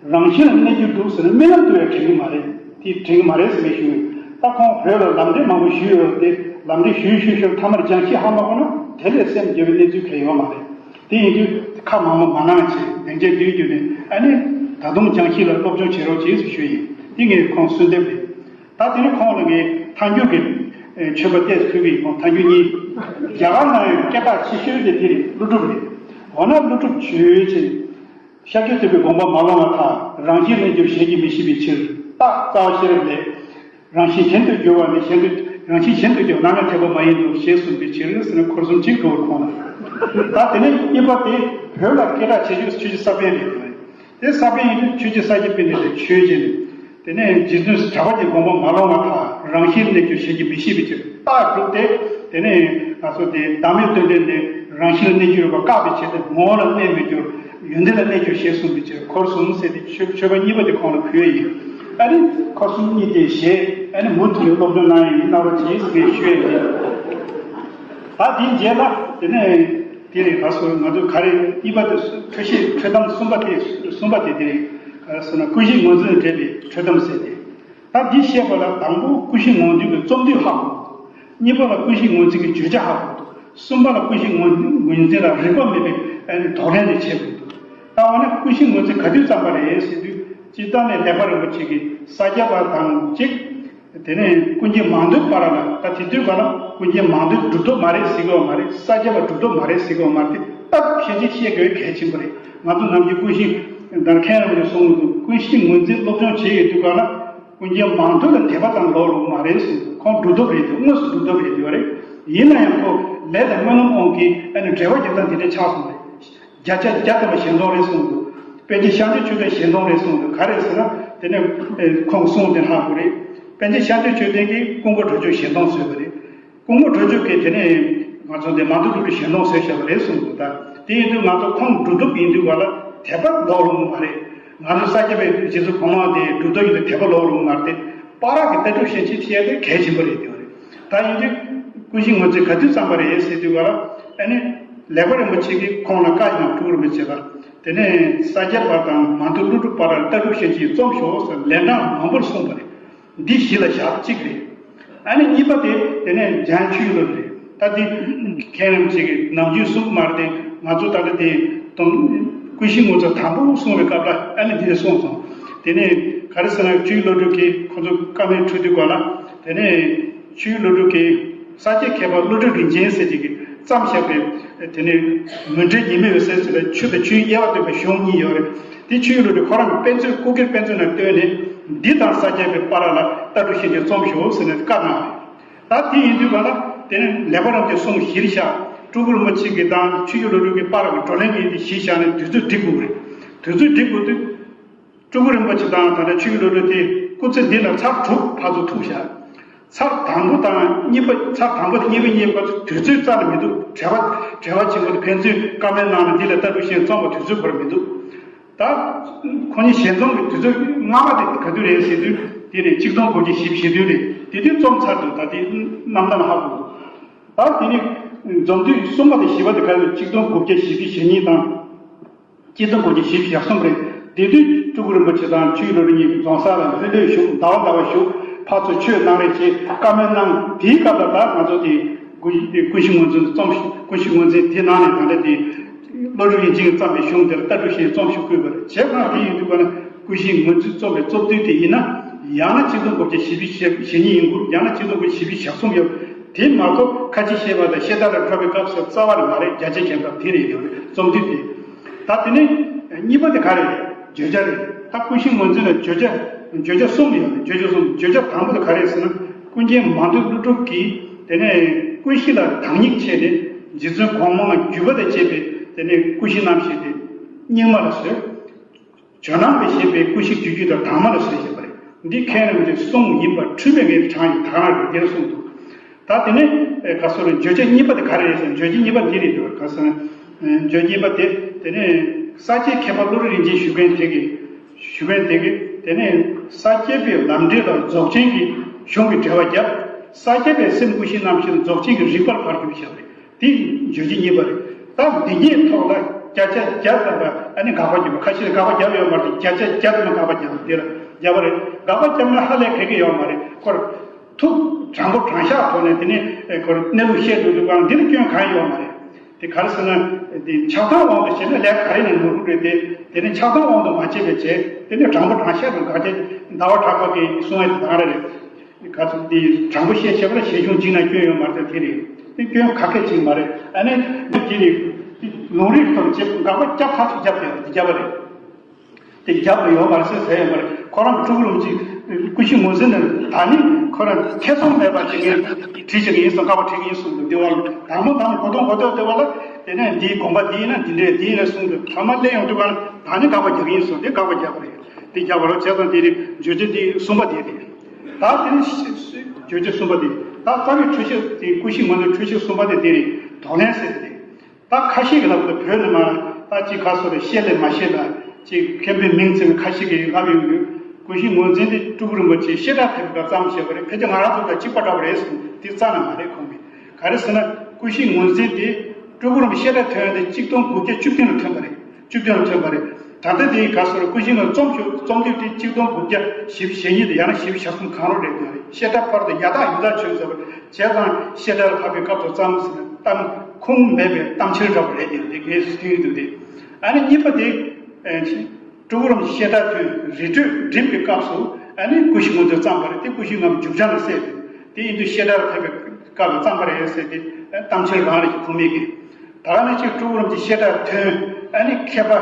རང་བཞིན་ལ་གནས་རྒྱུ་འདུག་ཟེར་ན་རྨི་ལམ་དུ་ཡང་དྲན་གྱི་མ་རེད། དེ་དྲན་གྱི་མ་རེད་ཟེར་ནས་ཞུ། ད་ཁོང་བོད་ལ་ལམ་འབྲས་མང་པོ་ཞུས་ཡོད་དེ་ལམ་འབྲས་ཞུས་ཞུས་ཞུས་མཐའ་མར་སྦྱང་གཞི་ཧ་མ་གོ་ན་དེ་ལས་སེམས་བདེ་བའི་གནས་ཚུལ་གང་ཡོད་མ་རེད། དེ་ཡིན་དུས་ཁ་མང་པོ་མ་གནང་བྱས་སྡིངས་ཆའི་མདུན་བརྒྱུད་ནས་ཨ་ནི་ད་དུང་སྦྱང་གཞི་ལ་སློབ་སྦྱོང་བྱེད་རོགས་གྱིས་ཟེར་ཞུས་ཡིན། དེ་ངས་ཁོང་གསོལ་འདེབས་རེད། ད་དེ་ནི་ཁོང་ལ་ངས་ཐལ་འགྱུར་གྱི་མཆོད་པ་བཏེགས་ཕུལ་གྱི་ཡིན། ཁོང་ཐལ་འགྱུར་གཉིས། རྒྱ་གར་ནང་ཡང་སྐད་གྲགས་ཆེ་ཤོས་དེ་དེ་རེད། ཀླུ་སྒྲུབ་རེད། འོ་ན་ཀླུ་སྒྲུབ་ཆོས་ཅན། ཤཱཀྱ་ཐུབ་པའི་དགོངས་པ་མ་ལོང་བར་ཐལ། རང་བཞིན་གནས་འགྱུར་གཞན་གྱིས་མི་ཤེས་པའི་ཕྱིར། རྟགས་རྩ་བ་ཤེས་རབ་ལས། རང་བཞིན་གཞན་དུ་གྱུར་པ་ནི་གཞན་དུ། རང་བཞིན་གཞན་དུ་གྱུར་རྣམ་དབྱེ་ཐེག་པ་མ་ཡིན་ནོ་ཞེས་གསུངས་པའི་ཕྱིར་ཟེར་ནས་འཁོར་གསུམ་གཅིག་ཏུ་བར་ཁོང་ལ། ད་དེ་ནས་གཉིས་པ་དེ་བོད་ལ་སྐད་གྲགས་ཆེ་ཤོས་ཆོས་རྗེ་ས་པཎ་རེད་འདུག་དེ་ས་པཎ་ཡིན་དུས་ཆོས་རྗེ་ས་སྐྱ་པཎྜི་ཏ་ཆོས་ཅན། དེ་ནས་རྗེ་བཙུན་གྲགས་པ་ཅན་དགོངས་པ་མ་ལོང་བར་ཐལ། རང་བཞིན་གནས་འགྱུར་གཞན་གྱིས་མི་ཤེས་པའི་ཕྱིར། རྟགས་གྲུབ་སྟེ། དེ་ནས་ང་ཚོ་དེ་བདག་མེད་རྟོགས་ལྡན་ནི་རང་བཞིན་ལ་གནས་འགྱུར་བ་བཀག་པའི་ཆེད་དུ་ངོ་བོ་ལ་གནས་མི་འགྱུར། ཡོན་ཏན་ལ་གནས་འགྱུར་ཞེས་གསུངས་པའི་ཕྱིར། འཁོར་གསུམ་ཟེར་ཏེ་མཆོད་མཆོད་པ་གཉིས་པ་དེ་ཁོང་ལ་ཕུལ་ཡིན། ཨ་ནི་འཁོར་གསུམ་གཉིས་དེ་བཞེས། ཨ་ནི་མུ་མཐུད་ནས་སློབ་སྦྱོང་གནང་ཡིན་གནང་རོགས་གྱིས་ཟེར་ཞུ་ཡ་ཡིན། ད་དེའི་རྗེས་ལ་དེ་ནས་དེ་རེད། ག་སོ་ང་ཚོ་ག་རེ་གཉིས་པ་དེ་འཁྲུལ་ཤེས་འཁྲུལ་གཏམ་གསུམ་པ་དེ་གསུམ་པ་དེ་དེ་རེད། ག་རེ་ཟེར་ན་ཀུན་གཞི་ངོས་འཛིན་འབྲེལ་བའི་འཁྲུལ་གཏམ་ཟེར་ཏེ། ད་འདི་བཤད་པ་ལ་དང་པོ་ཀུན་གཞི་ངོས་འཛིན་གྱི་རྩོམ་དུས་ཧ་གོ་འདུག་གཉིས་པ་ལ་ཀུན་གཞི་ངོས་འཛིན་གྱི་བརྗོད་བྱ་ཧ་གོ་འདུག་གསུམ་པ་ལ་ཀུན་གཞི་ངོས་ངོས་འཛིན་ལ་རིགས་པ་མེད་པའི་ཨ་ནི་དོགས་ལན་དེ་བྱེད་དགོས་འདུག་ད་འོ་ན་ཀུན་གཞི་ངོས་འཛིན་ག་དུས་བརྩམས་པ་རེད་ཟེར་དུས་སྤྱིར་བཏང་ནས་ལེགས་པ་རིན་པོ་ཆེ་གིས་ས་སྐྱ་པ་དང་གཅིག་དེ་ནས་ཀུན་མཁྱེན་མང་ཐོས་བར་ལ། ད་དེ་དུས་ག་ལ་ཀུན་མཁྱེན་མང་ཐོས་གྲུབ་ཐོབ་མ་རེད་ཟེར་གི་ཡོད་མ་རེད། ས་སྐྱ་པ་གྲུབ་ཐོབ་མ་རེད་ཟེར་གི་ཡོད་མ་རེད་དེ་ལྟ་བུ་ཤེས་བྱེད་ཤེས་དགོས་གལ་ཆེན་པོ་རེད། ང་ཚོ་ནམ་རྒྱུན་ཀུན་གཞི་ད་མཁན་རིན་པོ་ཆེ་གསུང་གི་འདུག་ཀུན་གཞི་ངོས་འཛིན་སློབ་སྦྱོང་བྱེད་ཡོད་དུས་ག་ལ་ཀུན་མཁྱེན་མང་ཐོས་ལ་དད་པ་དང་ལོག་རུང་མ་རེད་གསུངས་འདུག་ཁོང་གྲུབ་ཐོབ་རེད་འདུག་དངོས་སུ་གྲུབ་ཐོབ་རེད་འདུག་རེད། ཡིན་ན་ཡང་ཁོ་ལས་དང་སྨོན་ལམ་དབང་གིས་ཨ་ནི་འགྲེལ་པ་རྒྱག་སྟངས་དེ་འདྲ་ཆགས་སོང་རེད། བརྒྱ་ཆ་བརྒྱ་ཐམ་པ་ཞལ་མཐོང་རེད་གསུངས་འདུག་པཎ་ཆེན་ཤཱཀྱ་མཆོག་ལྡན་ཞལ་མཐོང་རེད་གསུངས་འདུག་ག་རེ་ཟེར་ན་དེ་ནས་ཁོང་གསུངས་དེ་ཧ་གོ་རེད། པཎ་ཆེན་ཤཱཀྱ་མཆོག་ལྡན་གྱིས་ཀུན་དགའ་གྲགས་ཆོས་ཞལ་མཐོང་བཟོས་པ་རེད། ཀུན་དགའ་གྲགས་ཆོས་ཀྱིས་དེ་ནས་ང་ཚོ་འདི་མང་ཐོས་ཀླུ་སྒྲུབ་ཞལ་མཐོང་བཟོས་བཞག་པ་རེད་གསུངས་འདུག་ད་དེ་ཡིན་དུས་ང་ཚོ་ཁོང་གྲུབ་ཐོབ་ཡིན་དུས་ག་ལ་དད་པ་ལོག་རུང་མ་རེད། ང་ཚོ་ས་སྐྱ་པའི་རྗེ་བཙུན་གོང་མ་དེ་གྲུབ་ཐོབ་ཡིན་དུས་དད་པ་ལོག་རུང་མ་རེད་དེ། བར་གྱི་ལྟ་གྲུབ་ཤན་ཕྱེད་ཅེས་དེ་གལ་ཆེན་པོ་རེད་དེ་བ་རེད། ད་ཡིན་དུས་ཀུན་གཞི་ངོས་འཛིན་ག་དུས་བརྩམས་པ་རེད་ཟེར་དུས་ག་ལ་ཨ་ནི་ལེགས་པ་རིན་པོ་ཆེ་གིས་ཁོང་ལ་བཀའ་གནང་། སྤྲུལ་རིན་པོ་ཆེ་ལ་དེ་ནས་ས་སྐྱ་པ་དང་མང་ཐོས་ཀླུ་སྒྲུབ་བར་ལ་ལྟ་གྲུབ་ཤན་ཕྱེད་རྩོམ་ཤོག་ཟེར་ལན་གྲངས་མང་པོར་གསུངས་པ་རེད། འདི་གཞི་ལ་བཞག་གཅིག་རེད། ཨ་ནི་གཉིས་པ་དེ་དེ་ནས་འཇམ་ཆོས་ཀྱི་བློ་རེད། ད་འདི་མཁན་རིན་པོ་ཆེ་གིས་ནམ་རྒྱུན་གསུངས་མ་རེད་དེ། ང་ཚོ་ད་ལྟ་དེ་དང་ཀུན་གཞི་ངོས་འཛིན་དང་པོ་གསུངས་པའི་སྐབས་ལ་ཨ་ནི་འདི་གསུངས་སོང་། དེ་ནས་ག་རེ་ཟེར་ན་ཆོས་ཀྱི་བློ་གྲོས་ཀྱིས་ཁོ་ཚོ་བཀའ་མོལ་འཕྲོད་དུས་ག་ལ་དེ་ནས་ཆོས་ཀྱི་བློ་གྲོས་ཀྱིས་ས་སྐྱའི་མཁས་པ་བློ་གྲོས་རིན་ཆེན་ཟེར་གྱི་གིས་བརྩམས་བཞག་པའི་དེ་ནས་མུན་བྲལ་ཉི་མའི་འོད་ཟེར་ཟེར་བའི་ཆོས་དང་ཆོས་དབྱེ་བ་སྟོན་པའི་གཞུང་གཉིས་ཡོད་རེད། དེ་ཆོས་ཀྱི་བློ་གྲོས་ཁོ་རང་གི་དཔེ་མཛོད་སྐུ་སྒེར་དཔེ་མཛོད་ནང་བཏོན་ནས་འདི་དང་ས་སྐྱ་པའི་བར་ལ་ལྟ་གྲུབ་ཤན་ཕྱེད་རྩོམ་ཤོག་ཟེར་ནས་བཀའ་གནང་བ་རེད། ད་དེ་ཡིན་དུས་ག་ལ་ དེ་ནས་ལེགས་པ་རྣམས་ཀྱི་གསུང་གཞིར་བཞག་སྤྲུལ་སྐུ་རིན་པོ་ཆེ་གི་དང་ཆོས་ཀྱི་བློ་གྲོས་ཀྱི་པར་གྱི་བགྲོ་གླེང་གི་དེ་གཞིར་བཞག་ནས་དུས་ཚོད་སྒྲིག་དགོས་རེད། དུས་ཚོད་སྒྲིག་དགོས་དུས། སྤྲུལ་སྐུ་རིན་པོ་ཆེ་དང་ད་ལྟ་ཆོས་ཀྱི་བློ་གྲོས་དེ་སྐུ་ཚེ་འདི་ལ་ཚར་དྲུག་ཕར་ཚུར་ཐུག་བཞག་ཚར་དང་པོ་དང་གཉིས་པ། ཚར་དང་པོ་དང་གཉིས་པ་གཉིས་པ་དུས་ཚོད་རྩ་ནས་མི་འདུག་བྲེལ་བ་བྲེལ་བ་ཆེན་པོ་དེ་ཕན་ཚུན་བཀའ་མོལ་གནང་ནས་འདི་ལ་ལྟ་གྲུབ་བཤད་རྩོམ་པ་དུས་ཚོད་བར་མི་འདུག་ད་ཁོ་གཉིས་ཞལ་འཛོམས་ཀྱི་དུས་ཚོད་སྔ་མ་དེ་ག་དུས་རེད་ཟེར་དུས་དེ་ནས་ཆིག་སྟོང་དགུ་བརྒྱ་བཞི་བཅུ་ཞེ་བདུན་རེད། དེ་དུས་རྩོམ་ཚར་འདུག་ད་དེ་རྣམ་ཐར་ལ་ཧ་གོ་འདུག་ད་དེ་ནས་འཛོམས་དུས་གསུམ་པ་དང་བཞི་པ་དེ་ག་རེ་ཆིག་སྟོང་དགུ་བརྒྱ་བཞི་བཅུ་ཞེ་གཉིས་དང་། ཆིག་སྟོང་དགུ་བརྒྱ་བཞི་བཅུ་ཞེ་གསུམ་རེད། དེ་དུས་སྤྲུལ་སྐུ་རིན་པོ་ཆེ་དང་ཆོས་ཀྱི་བློ་གྲོས་གཉིས་ཀྱིས་རྫོང་སར་ལ་ལྷོད་ལྷོད་བཞུགས། ཟླ་བ་ཟླ་བ་བཞུགས། ཕར་ཚུར་ཆོས་གནང་རེས་བྱས་བཀའ་མོལ་གནང་། དེའི་སྐབས་ལ་ད་ང་ཚོ་དེ་ཀུན་ཀུན་གཞི་ངོས་འཛིན་རྩོམ་ཀུན་གཞི་ངོས་འཛིན་དེ་ནང་ནས་ད་ལྟ་དེ་བློ་གྲོས་དབྱིག་འཛིན་གྱིས་བརྩམས་པའི་གཞུང་དེར་ལྟ་གྲུབ་བཤད་རྩོམ་ཞིག་བཀོད་པ་རེད། བྱས་ཙང་དེ་ཡིན་དུས་ག་ན་ཀུན་གཞི་ངོས་འཛིན་རྩོམ་པའི་རྩོམ་དུས་དེ་ཡིན་ན་ཡང་ན་ཆིག་སྟོང་དགུ་བརྒྱ་བཞི་བཅུ་ཞེ་གཉིས་ཡིན་དགོས། ཡང་ན་ཆིག་སྟོང་དགུ་བརྒྱ་བཞི་བཅུ་ཞེ་གསུམ་ཡོད། དེ་མ་གཏོགས་ཁ་ཆེ་བཤད་པ་དང་བཤད་གྲྭ་ལ་འགྲོ་བའི་སྐབས་སུ་རྩ་བ་ནས་མ་རེད། བརྒྱ་ཆ་བརྒྱ་ཐམ་པ་དེ་རེད་ཡོད་རེད། རྩོམ་དུས་དེ། ད་དེ་ནས་གཉིས་པ་དེ་ག་རེ་རེད། བརྗོད་བྱ་རེད། ད་ཀུན་གཞི་ངོས་འཛིན་ལ་བརྗོད་བྱ་བརྗོད་བྱ་གསུམ་ཡོད་རེད། བརྗོད་བྱ་གསུམ། བརྗོད་བྱ་དང་པོ་དེ་ག་རེ་རེད་ཟེར་ན་ཀུན་མཁྱེན་མང་ཐོས་ཀླུ་སྒྲུབ་ཀྱིས་དེ་ནས་ཀུན་གཞི་ལ་བདག་ཉིད་བྱས་ནས་རྗེ་བཙུན་གོང་མ་བརྒྱུད་པ་དང་བཅས་པའི་དེ་ནས་ཀུན་གཞི་རྣམ་བཤད་དེ་རྙིང་མ་ལ་བཟོས། ཇོ་ནང་ལས་བཤད་པའི་ཀུན་གཞི་བརྗོད་བརྒྱུད་དང་དྭངས་མ་ལ་བཟོས་བཞག་པ་རེད། འདི་མཁན་རིན་པོ་ཆེའི་གསུང་ཡིན་པར་འཁྲུལ་མེད་ངེས་དྲངས་ཡོད། ད་ག་རང་རེད། འདིར་གསུངས་འདུག་ད་དེ་ནས་ཨེ་ག་སོ་རེད། བརྗོད་བྱ་གཉིས་པ་དེ་ག་རེ་རེད་ཟེར་ན། བརྗོད་བྱ་གཉིས་པ་འདི་རེད་འདུག་ག་སོ་ན་ཨེ་བརྗོད་གཉིས་པ་དེ་དེ་ནས་ས་སྐྱའི་མཁས་པ་བློ་གྲོས་རིན་ཆེན་ཞུ་མཁན་དེ་གིས་ཞུ་མཁན་དེ་གིས་དེ་ནས་ས་སྐྱ་པའི་ལམ་འབྲས་དང་རྫོགས་ཆེན་གྱི་གཞུང་གི་འགྲེལ་པ་བརྒྱབ། ས་སྐྱ་པའི་སེམས་ཀུན་གཞི་རྣམ་བཤད་རྫོགས་ཆེན་གྱི་རིགས་པར་ཕར་བསྒྱུར་བཞག་པ་རེད། དེ་བརྗོད་བྱ་གཉིས་པ་རེད། ད་འདི་གཉིས་ཐོག་ལ་བརྒྱ་ཆ་བརྒྱ་ཙམ་ལ་ཨ་ནི་དགག་པ་བརྒྱབ་པ། ཁ་ཤས་ལ་དགག་པ་བརྒྱབ་ཡོད་མ་རེད། བརྒྱ་ཆ་བརྒྱ་ཙམ་དགག་པ་བརྒྱབ་པ་འདི་ལ་བརྒྱབ་པ་རེད། དགག་པ་བརྒྱབ་ན་ཧ་ལས་ག་གེ་ཡོད་མ་རེད། ཁོ་ཐུགས་དྲང་པོ་དྲང་བཞག་ཐོག་ནས་དེ་ནས་ཨེ་ཁོར་གནས་ལུགས་བཤད་འདུག་འདུག་གང་འདི་ལ་སྐྱོན་གང་ཡོད་མ་རེད། དེ་ག་རེ་ཟེར་ན་དེ་ཆགས་སྡང་དབང་དུ་བྱས་ན་ལས་ག་རེ་ནས་ནོར་འཁྲུལ་རེད་དེ། དེ་ནས་ཆགས་སྡང་དབང་དུ་མ་བྱས་པའི་བྱས་དེ་ནས་དྲང་པོ་དྲང་བཞག་ཏུ་དགག་བྱ་ཟླ་བ་གྲགས་པ་གིས་གསུང་ཡ་དེ་དང་རེ་རེད། ག་ཚོད་འདི་དྲང་པོ་བཤད་བྱས་པ་ལ་ཞལ་གཞུང་གཅིག་ན་སྐྱོན་ཡོད་མ་རེད། དེ་རེད། དེ་སྐྱོན་ག་གེ་ཅིག་མ་རེད། ཨ་ནི་འདི་དེ་རེད། ལུང་རིགས་ཐོག་བྱེད་དགག་པ་བརྒྱབ་ཐག་ཆོད་བརྒྱབ་ཡོད། དེ་བརྒྱབ་པ་རེད། དེ་བརྒྱབ་པ་ཡོད་མ་རེད་ཟེར་ཟེར་ཡོད་མ་རེད། ཁོ་རང་གི་སྤྲུལ་སྐུ་རིན་པོ་ཆེ་ཀུན་གཞི་ངོས་འཛིན་ནས་ད་ནི་ཁོ་རང་ཐེ་ཚོམ་མེད་པ་ཅིག་ངས་བྲིས་བྱེད་ཀྱི་ཡིན་གསུངས། དགག་པ་བྲིས་ཀྱི་ཡིན་གསུངས་འདུག་འདི་བ་ལ་དང་པོ་དང་གོ་དོན་གོ་ཐོས་འདི་བ་ལ་དེ་ནས་འདིའི་དགོངས་པ་འདི་ཡིན་ན་འདི་འདྲས་འདི་ཡིན་ན་གསུངས་འདུག་ཐ་མ་སླེབས་ཡོང་དུས་ག་ལ་ད་ནི་དགག་པ་རྒྱག་གི་ཡིན་གསུངས། དེ་དགག་པ་རྒྱག་པ་རེད། དེ་རྒྱབ་རོགས་བྱས་ཙང་དེ་རིང་བརྗོད་བྱ་དེ་གསུམ་པ་དེ་རེད། ད་དེ་ནི་བརྗོད་བྱ་གསུམ་པ་དེ་ད་རྩ་བའི་འཁྲུལ་བཤད་དེ་ཀུན་གཞི་ངོས་འཛིན་འཁྲུལ་བཤད་གསུམ་པ་དེ་དེ་རེད། དོགས་ལན་ཟེར་དེ། ད་ཁ་ཤས་ཀྱི་ལབ་ད་བོད་ནས་མ་ད་ཅིག་ག་སོ་རེ་བཤད་ལེ་མ་བཤད་ལ་ཅིག་མཁན་པོའི་མིང་ཚིག་ཁ་ཤས་ཀྱིས་ལབ་ཡོང་དུས་ཀུན་གཞི་ངོས་འཛིན་དེ་སྤྲུལ་སྐུ་རིན་པོ་ཆེ་བཤད་གྲྭ་ཕེབས་པ་ཙམ་བྱས་པ་རེད། ཕལ་ཆེར་ང་རང་ཚོ་དང་གཅིག་པ་འདྲ་བ་རེད་གསུངས། དེ་རྩ་ནས་མ་རེད། ཁོང་གིས་ག་རེ་ཟེར་ན་ཀུན་གཞི་ངོས་འཛིན་དེ་སྤྲུལ་སྐུ་རིན་པོ་ཆེ་བཤད་གྲྭ་ཐོན་ཡ་དེ་ཆིག་སྟོང་དགུ་བརྒྱ་བཅུ་བདུན་ལ་ཐོན་པ་རེད། བཅུ་བདུན་ལ་ཐོན་པ་རེད། ད་ལྟ་དེའི་ག་སོ་རེ་ཀུན་གཞི་ངོས་རྩོམ་ཞུ་རྩོམ་དུས་དེ་ཆིག་སྟོང་དགུ་བརྒྱ་བཞི་བཅུ་ཞེ་གཉིས་དང་ཡང་ན་བཞི་བཅུ་ཞེ་གསུམ་གང་རུང་རེད། དེ་རེད། བཤད་གྲྭ་ཕར་དང་ཡ་དག་ཡུ་དག་བྱོན་ཟེར་བ་བྱས་ཙང་བཤད་གྲྭ་ལ་ཕབ་པའི་སྐབས་སུ་ཙམ་ཟེར་ན་གཏམ་ཁུངས་མེད་པའི་གཏམ་འཆལ་འདྲ་བ་རེད། དེ་རེད། དེ་གས་སུ་ཐིང་འདུག་དེ་ཨ་ནི་གཉིས་པ་དེ་ཨེ་སྤྲུལ་སྐུ་རིན་པོ་ཆེ་བཤད་གྲྭ་ཐོན་རི་ཁྲོད་འགྲིམ་པའི་སྐབས་སུ་ཨ་ནི་ཀུན་གཞི་ངོས་འཛིན་བརྩམས་པ་རེད། དེ་ཀུན་གཞི་ངམ་རྒྱུ་ཆ་ལ་སྲེད་དེ་དེ་ཡིན་དུས་བཤད་གྲྭ་ལ་ཕེབས་པའི་སྐབས་ལ་བརྩམས་པ་རེད་ཟེར་ཏེ་གཏམ་འཆལ་རང་རེད། ཁུངས་མེད་ཀྱི། ད་ག་ནང་བཞིན་སྤྲུལ་སྐུ་རིན་པོ་ཆེ་བཤད་གྲྭར་ཐོན། ཨ་ནི་མཁས་པ་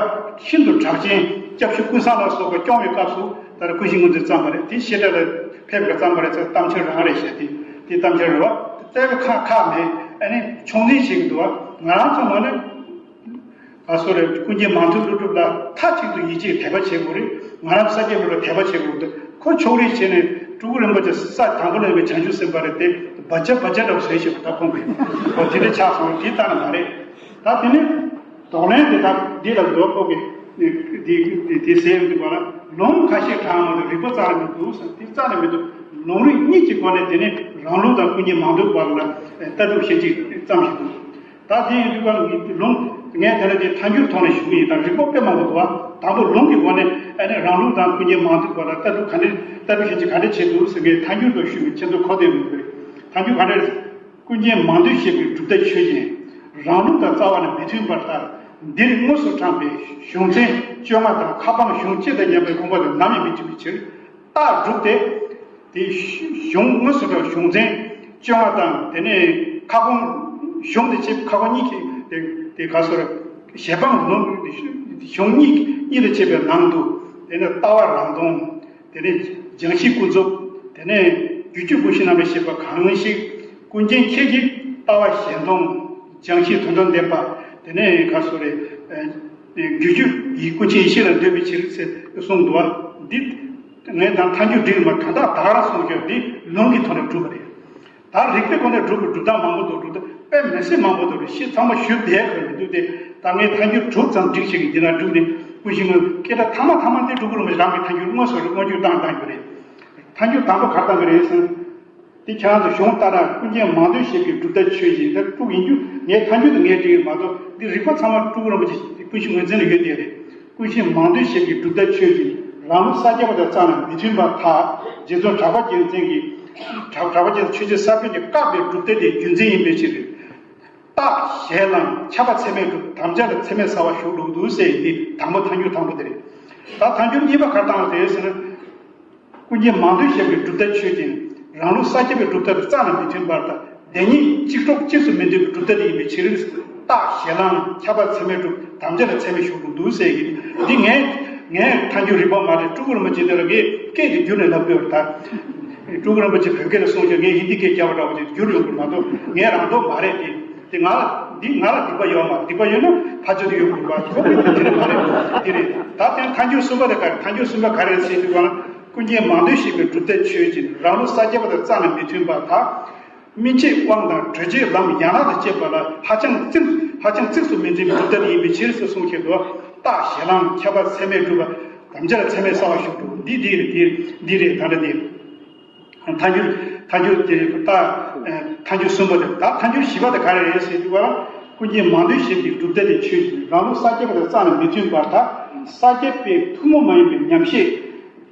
ཤིན་ཏུ་གྲགས་ཅན་སྐྱབས་ཆོས་ཀུན་བཟང་ལ་སོགས་པ་སྐྱོང་བའི་སྐབས་སུ་ད་ལྟ་ཀུན་གཞི་ངོས་འཛིན་བརྩམས་པ་རེད། དེ་བཤད་གྲྭ་ལ་ཕེབས་པར་བརྩམས་པ་རེད་ཟེར་གཏམ་འཆལ་རང་རེད་བཤད་དེ། དེ་གཏམ་འཆལ་རེད་བ། བཙལ་བའི་ཁག་ཁག་མེད། ཨ་ནི་ཆུང་འཛིན་བྱེད་ཀྱི་འདུག་བ། ང་རང་ཚོ་ངོས་ནས་ག་སོ་རེ་ཀུན་མཁྱེན་མང་ཐོས་ཀླུ་སྒྲུབ་ལ་མཐའ་གཅིག་ཏུ་ཡིད་ཆེས་དད་པ་བྱེད་དགོས་རེད། ང་རང་ས་སྐྱ་པ་ལ་དད་པ་བྱེད་དགོས་རེད། ཁོ་ཕྱོགས་རིས་བྱས་ནས་སྤྲུལ་སྐུ་རིན་པོ་ཆེ་ས་དང་པོ་ལ་ཡོད་པའི་བྱང་ཆུབ་སེམས་དཔའ་རེད་དེ་བ་ཅ་བ་ཅ་འདྲ་བ་བཟོས་ཤེས་པ་ད་ཁོང་གིས་འོ་དེ་འདྲ་ཆགས་སོང་། དེ་ལྟ་ན་མ་རེད། ད་དེ་ནི་དོགས་ལན་དེ་དག་འདི་ལ་འདོད་ཁོ་གི་དེ་དེ་དེ་ཟེར་འདུག་པ་ལ་ལུང་ཁ་ཤས་དྲངས་མ་གཏོགས་རིགས་པ་རྩ་ནས་མི་འདུག་ཟེར། དེ་རྩ་ནས་མི་འདུག་ལུང་རིགས་གཉིས་ཀྱི་སྒོ་ནས་དེ་ནི་རང་ལུགས་དང་ཀུན་མཁྱེན་མང་ཐོས་བར་ལ་ལྟ་གྲུབ་བཤད་ཅིག་ཙམ་ཞིག་འདུག་ད་དེ་ཡིན་དུས་ཀ་ལུང་ངས་དེ་ལ་དེ་ཐལ་འགྱུར་ཐོག་ནས་ཞུ་གི་ཡིན། ད་རིགས་པ་དཔེ་མང་པོ་འདུག་བ། དང་པོ་ལུང་གི་སྒོ་ནས་ཨ་ནི་རང་ལུགས་དང་ཀུན་མཁྱེན་མང་ཐོས་བར་ལ་ལྟ་གྲུབ་ག་འདྲ་ལྟ་གྲུབ་བཤད་ཅིག་ག་འདྲ་བྱེད་འདུག་ཟེར་ངས་ཐལ་འགྱུར་དུ་ཞུས་པའི་ཁྱེད་ཚོ་གོ་བདེ་མི་འདུག་ཐལ་འགྱུར་ག་འདྲ་རེད། ཀུན་མཁྱེན་མང་ཐོས་བཤད་པའི་གྲུབ་མཐའ་ཆོས་ཅན། རང་ལུགས་དང་རྩ་བ་ནས་མི་མཐུན་པར་ལྟར། འདིར་དངོས་སུ་དྲངས་པའི་གཞུང་ཚན་བཅོ་ལྔ་དང་ཁ་འཕངས་གཞུང་སྤྱི་དང་མཉམ་པའི་དགོངས་པ་ལ་ནམ་ཡང་མི་འཇིགས་པའི་ཕྱིར། རྟགས་གྲུབ་སྟེ། དེ་གཞུང་དངོས་སུ་དྲངས་གཞུང་ཚན་བཅོ་ལྔ་དང་དེ་ནས་ཁ་འཕངས་གཞུང་དེ་བཅས་ཁ་འཕངས་གཉིས་ཀྱི་དེ་དེ་ག་སོ་རེ་ཞལ་འཕངས་ལུང་གཞུང་གཉིས་གཉིས་དང་བཅས་པའི་ནང་དུ་དེ་ནས་ལྟ་བ་རང་སྟོང་། དེ་ནས་སྦྱང་གཞི་ཀུན་རྫོབ། དེ་ནས་རྒྱུད་ཀྱི་ཀུན་གཞི་རྣམ་པར་ཤེས་པ་གང་ཞིག་ཀུན་མཁྱེན་ཁྱེད་ཀྱིས་ ལྟ་བ་གཞན་སྟོང་། སྦྱང་གཞི་དོན་དམ་བདེན་པ། དེ་ནས་ག་སོ་རེད། ཨ་རྒྱུ་རྒྱུ་ཡི་ཀུན་མཁྱེན་ཡེ་ཤེས་ལ་འདོད་པའི་ཕྱིར་ཟེར་གསུངས་འདུག་བ། འདི་ངས་ད་ཐལ་འགྱུར་བསྒྲིགས་མ་གང་དག་བདག་རང་གསུངས་ཀྱང་འདི་ལུང་གི་ཐོག་ནས་གྲུབ་པ་རེད། ད་རིགས་པའི་སྒོ་ནས་སྒྲུབ་པའི་སྒྲུབ་སྟངས་མང་པོ་འདུག་སྒྲུབ་སྟངས་དཔེ་མི་སྲིད་མང་པོ་འདུག་རེད། ཤེས་ཚང་མ་ཞུ་བསྡད་དགོས་མི་འདུག་སྟེ། ད་ངས་ཐལ་འགྱུར་དྲུག་ཙམ་བསྒྲིགས་ཤིག་གི་འདི་ན་བསྒྲུབས་ནས་ཀུན་གཞི་དངོས་སྐད་གྲགས་ཐ་མ་ཐ་མ་འདི་འགྲོ་གི་རུང་མི་རང་གི་ཐལ་འགྱུར་དངོས་སུ་རེ་སྔོན་འཇུག་བཏང་བཏང་རྒྱུ་རེད། ཐལ་འགྱུར་དང་པོ་ག་རེ་བཏང་གི་རེད་ཟེར་ན། འདི་ཁྱེད་རང་ཚོ་གཞུང་ལྟར་ན་ཀུན་མཁྱེན་མང་ཐོས་ཞེས་པའི་སྒྲུབ་ཐབས་ཆོས་ཅན། ད་དྲུག་ཡིན་རྒྱུ་ངས་ཐལ་འགྱུར་དུ་ངས་བྲིས་ཡོད་མ་གཏོགས། འདི་རིགས་པ་ཚང་མ་སྤྲུལ་སྐུ་རིན་པོ་ཆེ་ཀུན་གཞི་ངོས་འཛིན་ལ་ཡོད་དེ་རེད། ཀུན་མཁྱེན་མང་ཐོས་ཞེས་པའི་སྒྲུབ་ཐབས་ཆོས་ཅན། རང་ལུགས་ས་སྐྱ་པ་དང་རྩ་ནས་མི་མཐུན་པར་ཐལ། རྗེ་བཙུན་གྲགས་པ་རྒྱལ་མཚན་གྱིས། གྲགས་གྲགས་པ་རྒྱལ་མཚན་ཆོས་རྗེ་ས་པཎ་གྱིས་བཀག་པའི་སྒྲུབ་ཐབས་དེ་རྒྱུ་མཚན་ཡིན་པའི་ཕྱིར། རྟགས་གཞན་ལའང་ཁྱབ་པ་ཚད་མས་གྲུབ། དམ་བཅའ་ལ་ཚད་མས་གསལ་བར་ཞུགས་འགྲོ་འདུག་ཟེར་ཡིན་དེ་དང་པོ་ཐལ་འགྱུར་དང་པོ་དེ་རེད། ད་ཐལ་འགྱུར་གཉིས་པ་ག་རེ་བཏང་བ་རེད་ཟེར་ན། ཀུན་མཁྱེན་མང་ཐོས་ཞེས་པའི་སྒྲུབ་ཐབས་ཆོས་ཅན། རང་ལུགས་ས་སྐྱ་པའི་སྒྲུབ་ཐབས་དང་རྩ་ནས་མི་མཐུན་པར་ཐལ། བདེན་གཉིས་གཅིག་གྲོགས་གཅིག་ཏུ་མི་མཐུན་པའི་སྒྲུབ་ཐབས་དེ་ཡིན་པའི་ཕྱིར། རྟགས་གཞན་ལའང་ཁྱབ་པ་ཚད་མས་གྲུབ། དམ་བཅའ་ལ་ཚད་མས་ཞུགས་འགྲོ་འདུག་ཟེར་གྱི། འདི་ངས་ངས་ཐལ་འགྱུར་རིག་པ་མ་རེད། སྤྲུལ་སྐུ་རིན་པོ་ཆེ་དེ་ལ་ངས་སྐད་དེ་བསྒྱུར་ནས་ལབ་དགོས་པ་ད། སྤྲུལ་སྐུ་རིན་པོ་ཆེ་བོད་སྐད་ལ་གསུངས་ཀྱང་ངས་ཧིན་དི་སྐད་རྒྱབ་པ་འདྲ་བོ་དེ་བསྒྱུར་ཡོང་དགོས་མ་གཏོགས། ངས་རང་མདོག་མ་རེད་དེ། དེ་ང་ལ་འདི་ང་ལ་སྡིག་པ་ཡོད་མ་རེད། སྡིག་པ་ཡོད་ན་ཕར་ཕྱོགས་དེ་ཡོད་དགོས་པ། ཁོ་མི་དེ་རེད་མ་རེད། དེ་རེད། ད་དེ་ཐལ་འགྱུར་གསུམ་པ་དེ་ག་རེ། ཐལ་འགྱུར་གསུམ་པ་ག་རེ་རེད་ཟེར་དུས་སྒང་ལ། ཀུན་མཁྱེན་མང་ཐོས་ཞེས་པའི་སྒྲུབ་ཐབས་ཆོས་ཅན། རང་ལུགས་ས་སྐྱ་པ་དང་རྩ་ནས་མི་མཐུན་པར་ཐལ། སྨིན་བྱེད་དབང་དང་གྲོལ་བྱེད་ལམ་ཡན་ལག་དང་བཅས་པ་ལ་ཧ་ཅང་རྩིས་ཧ་ཅང་རྩིས་སུ་མི་འཛིན་པའི་སྒྲུབ་ཐབས་ཡིན་པའི་ཕྱིར་ཟེར་གསུངས་ཤིང་འདུག་རྟགས་གཞན་ལའང་ཁྱབ་པ་ཚད་མས་གྲུབ་པ། དམ་བཅའ་ལ་ཚད་མས་གསལ་བར་ཞུགས་འགྲོ། འདི་འདི་རེད། འདི་འདི་རེད། ད་འདྲ་འདི། ཐལ་འགྱུར་ཐལ་འགྱུར་དེ་རེད། རྟགས་ཐལ་འགྱུར་གསུམ་པ་རེད། ད་ཐལ་འགྱུར་བཞི་པ་དེ་ག་རེ་རེད་ཟེར་དུས་སྒང་ལ། ཀུན་མཁྱེན་མང་ཐོས་ཞེས་པའི་སྒྲུབ་ཐབས་དེ་ཆོས་ཅན། རང་ལུགས་ས་སྐྱ་པ་དང་རྩ་ནས་མི་མཐུན་པར་ཐལ། ས་སྐྱ་པའི་ཐུན་མོང་མ་ཡིན་པའི་ཉམས་བཞེས།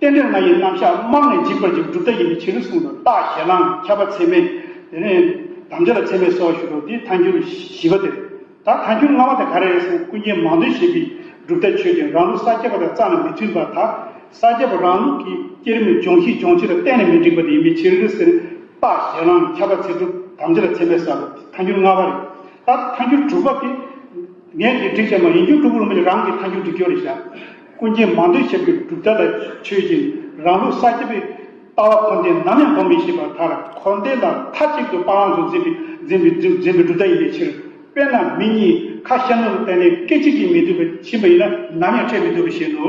རྟེན་འབྲེལ་ལྔ་ཡི་རྣམ་གཞག་རྨང་ནས་འཇིག་པར་བྱེད་པའི་སྒྲུབ་ཐབས་ཡིན་པའི་ཕྱིར་གསུངས་དང་། རྟགས་གཞན་ལའང་ཁྱབ་པ་ཚད་མས། དེ་ནས་དམ་བཅའ་ལ་ཚད་མས་གསལ་བར་ཞུགས་འགྲོ། འདི་ཐལ་འགྱུར་བཞི་པ་དེ་རེད། ད་ཐལ་འགྱུར་ལྔ་པ་དེ་ག་རེ་རེད་ཟེར་ན། ཀུན་མཁྱེན་མང་ཐོས་ཞེས་པའི་སྒྲུབ་ཐབས་ཆོས་ཅན། རང་ལུགས་ས་སྐྱ་པ་དང་རྩ་ནས་མི་མཐུན་པར་ཐལ། ས་སྐྱ་པ་རང་ལུགས་ཀྱི་བསྐྱེད་རིམ་སྦྱོང་གཞི་སྦྱོང་བྱེད་ལ་གཏན་ནས་མི་འགྲིག་པ་དེ་ཡིན་པའི་ཕྱིར་ཟེར། རྟགས་གཞན་ལའང་ཁྱབ་པ་ཚད་མས་གྲུབ། དམ་བཅའ་ལ་ཚད་མས་གསལ་བ། ཐལ་འགྱུར་ལྔ་པ་རེད། ད་ཐལ་འགྱུར་དྲུག་པ་དེ། ངས་དེ་བསྒྲིགས་བྱས་མ་ཡིན་རྒྱུ། སྤྲུལ་སྐུ་རིན་པོ་ཆེ་རང་གིས་ཐལ་འགྱུར་བསྒྲིགས་ཡོད་རེད་ཤག་ཀུན་མཁྱེན་མང་ཐོས་ཞེས་པའི་སྒྲུབ་ཐབས་ལ་ཆོས་ཅན། རང་ལུགས་ས་སྐྱ་པའི་ལྟ་བ་འཁོར་འདས་ནམ་ཡང་སྒོམ་མི་ཤེས་པར་ཐལ། འཁོར་འདས་ལ་མཐའ་གཅིག་ཏུ་སྤང་བླང་དུ་འཛིན་པའི་འཛིན་པའི་འཛིན་པའི་སྒྲུབ་ཐབས་ཡིན་པའི་ཕྱིར། དཔེར་ན་མི་གཉིས་ཁ་ཤ་ནུ་ལ་བརྟེན་ནས་སྐད་ཅིག་གིས་མི་སྡུག་པར་ཕྱིན་པ་ཡིན་ན་ནམ་ཡང་འཕྲད་མི་ཐུབ་པ་བཞིན་དུ།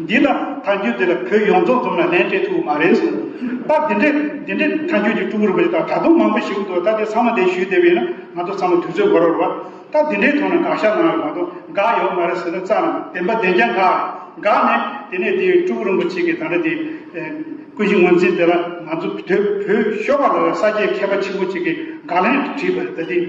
འདི་ལ་ཐལ་འགྱུར་འདི་ལ་བོད་ཡོངས་རྫོགས་འཛོམས་ལ་ལན་སྤྲད་ཐུབ་མ་རེད་གསུངས་འདུག་ད་འདི་འདྲའི་འདི་འདྲའི་ཐལ་འགྱུར་གྱི་སྤྲུལ་སྐུ་རིན་པོ་ཆེ་དང་ད་དུང་མང་པོ་ཞིག་འདུག་ད་དེ་ཚང་མ་དེ་ཞུས་བསྡད་པ་ཡིན་ན་ང་ཚོ་ཚང་མ་དུས་ཚོད་འགོར་བ་རེད་བ། ད་འདི་འདྲའི་ཐོག་ནས་དགག་བཞག་གནང་ཡོད་མ་གཏོགས་དགག་ཡོད་མ་རེད་ཟེར་ན་རྩ་ནས་བདེན་པ་བདེན་རྐྱང་དགག་དགག་ནས་དེ་ནས་དེ་སྤྲུལ་སྐུ་རིན་པོ་ཆེ་གིས་ད་ལྟ་དེ་ཀུན་གཞི་ངོས་འཛིན་དེ་ལ་ང་ཚོ་བོད་བོད་ཤོག་ཁག་ལ་ས་སྐྱའི་མཁས་པ་ཆེན་པོ་ཅིག་གིས་དགག་ལན་བྲིས་པ་རེད། ད་དེ།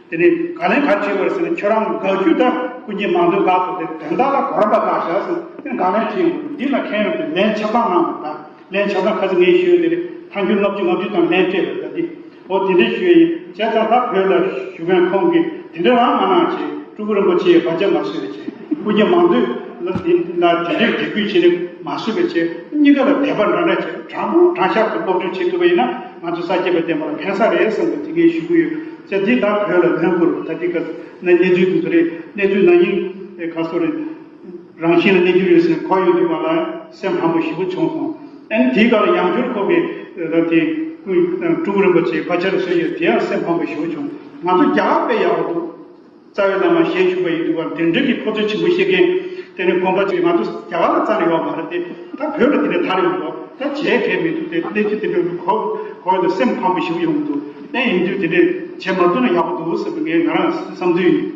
དེ་ནས་དགག་ལན་ག་རེ་བྲིས་པ་རེད་ཟེར་ན། ཁྱོད་རང་དགག་རྒྱུ་དང་ཀུན་མཁྱེན་མང་ཐོས་དགག་ཐུབ་སྟེ་དོན་དག་ལ་གོ་རིམ་པ་དགག་བཞག་ཟེར་དེ་ནས་དགག་ལན་བྲིས་ཡོང་གི་འདུག་འདི་ལ་མཁྱེན་ཡོང་དུས་ལན་ཆ་ཚང་གནང་བ་དང་། ལན་ཆ་ཚང་ཁ་སང་ངས་ཞུས་དེ་རེད། ཐལ་འགྱུར་ལྔ་བཅུ་ང་བཅུ་དང་ལན་སྤྲད་པ་ད་འདི། འོ་དེ་འདྲས་ཞུས་ཡིན། བྱས་ཙང་ད་བོད་ལ་བཞུགས་མཁན་ཁོང་གིས་དེ་འདྲ་རང་མ་གནང་བྱས། སྤྲུལ་སྐུ་རིན་པོ་ཆེའི་བར་ཆད་མ་བཟོས་པ་བྱས། ཀུན་མཁྱེན་མང་ཐོས་ལ་དེ་ལ་དེ་འདྲས་དད་གུས་བྱས་ནས་མ་བཟོས་པ་བྱས། གཉིས་ཀ་ལ་དད་པ་འདྲ་འདྲ་བྱས། དྲང་པོ་དྲང་བཞག་ཏུ་སློབ་སྦྱོང་བྱེད་ཐུབ་པ་ཡིན་ན་ང་ཚོ་ས་སྐྱ་པའི་བསྟན་པ་ལ་ཕན་ས་རེད་བསམ་པའི་དེ་ངས་ཞུ་གི་ཡོད། བྱས་འདི་ལྟར་བོད་ལ་ལན་བསྐུར་བ་ད་འདི་ག་ན་གནས་ཚུལ་འདི་ཚོ་རེད། གནས་ཚུལ་ན་ཡིན་ག་སོ་རེད། རང་བཞིན་ལ་གནས་རྒྱུ་རེད་ཟེར་གོ་ཡོང་དུས་བར་ལ་སེམས་ཕམ་པོ་ཞེ་པོ་བྱུང་སོང་། ཨ་ནི་དེའི་སྐབས་ལ་ཡང་བསྐྱར་ཁོ་གིས་ད་དེ་སྤྲུལ་སྐུ་རིན་པོ་ཆེའི་བར་ཆད་བཟོས་ཡོད། དེ་ཡང་སེམས་ཕམ་པོ་ཞེ་པོ་བྱུང་། ང་ཚོ་རྒྱ་གར་དཔེ་ཡག་པོ་འདུག་རྩ་བའི་བླ་མ་ཞལ་བཞུགས་པ་ཡིན་དུས་བར་དེ་འདྲ་གི་ཁོ་ཚོའི་ཆེན་པོ་བཤད་མཁན་དེ་ནས་དགོན་པ་ཅིག་ང་ཚོ་རྒྱ་གར་ལ་རྩ་ནས་ཡོད་མ་རེད་དེ། ད་བོད་ལ་དེ་འདྲ་དར་ཡོང་འདུག་ད་བྱས་ཁེལ་མི་འདུག་དེ་གནས་ཚུལ་དེ་འདྲ་གོ་གོ་ཡོང་དུས་སེམས་ཕམ་པོ་ཞེ་པོ་ཡོང་གི་འདུག་ཨེ་ཡིན་དུས་དེ་འདྲ་བྱས་མ་ཐུབ་ན་ཡག་པོ་འདུག་ཟེར་བའི་ངས་ང་རང་བསམ་ཚུལ་ཡིན།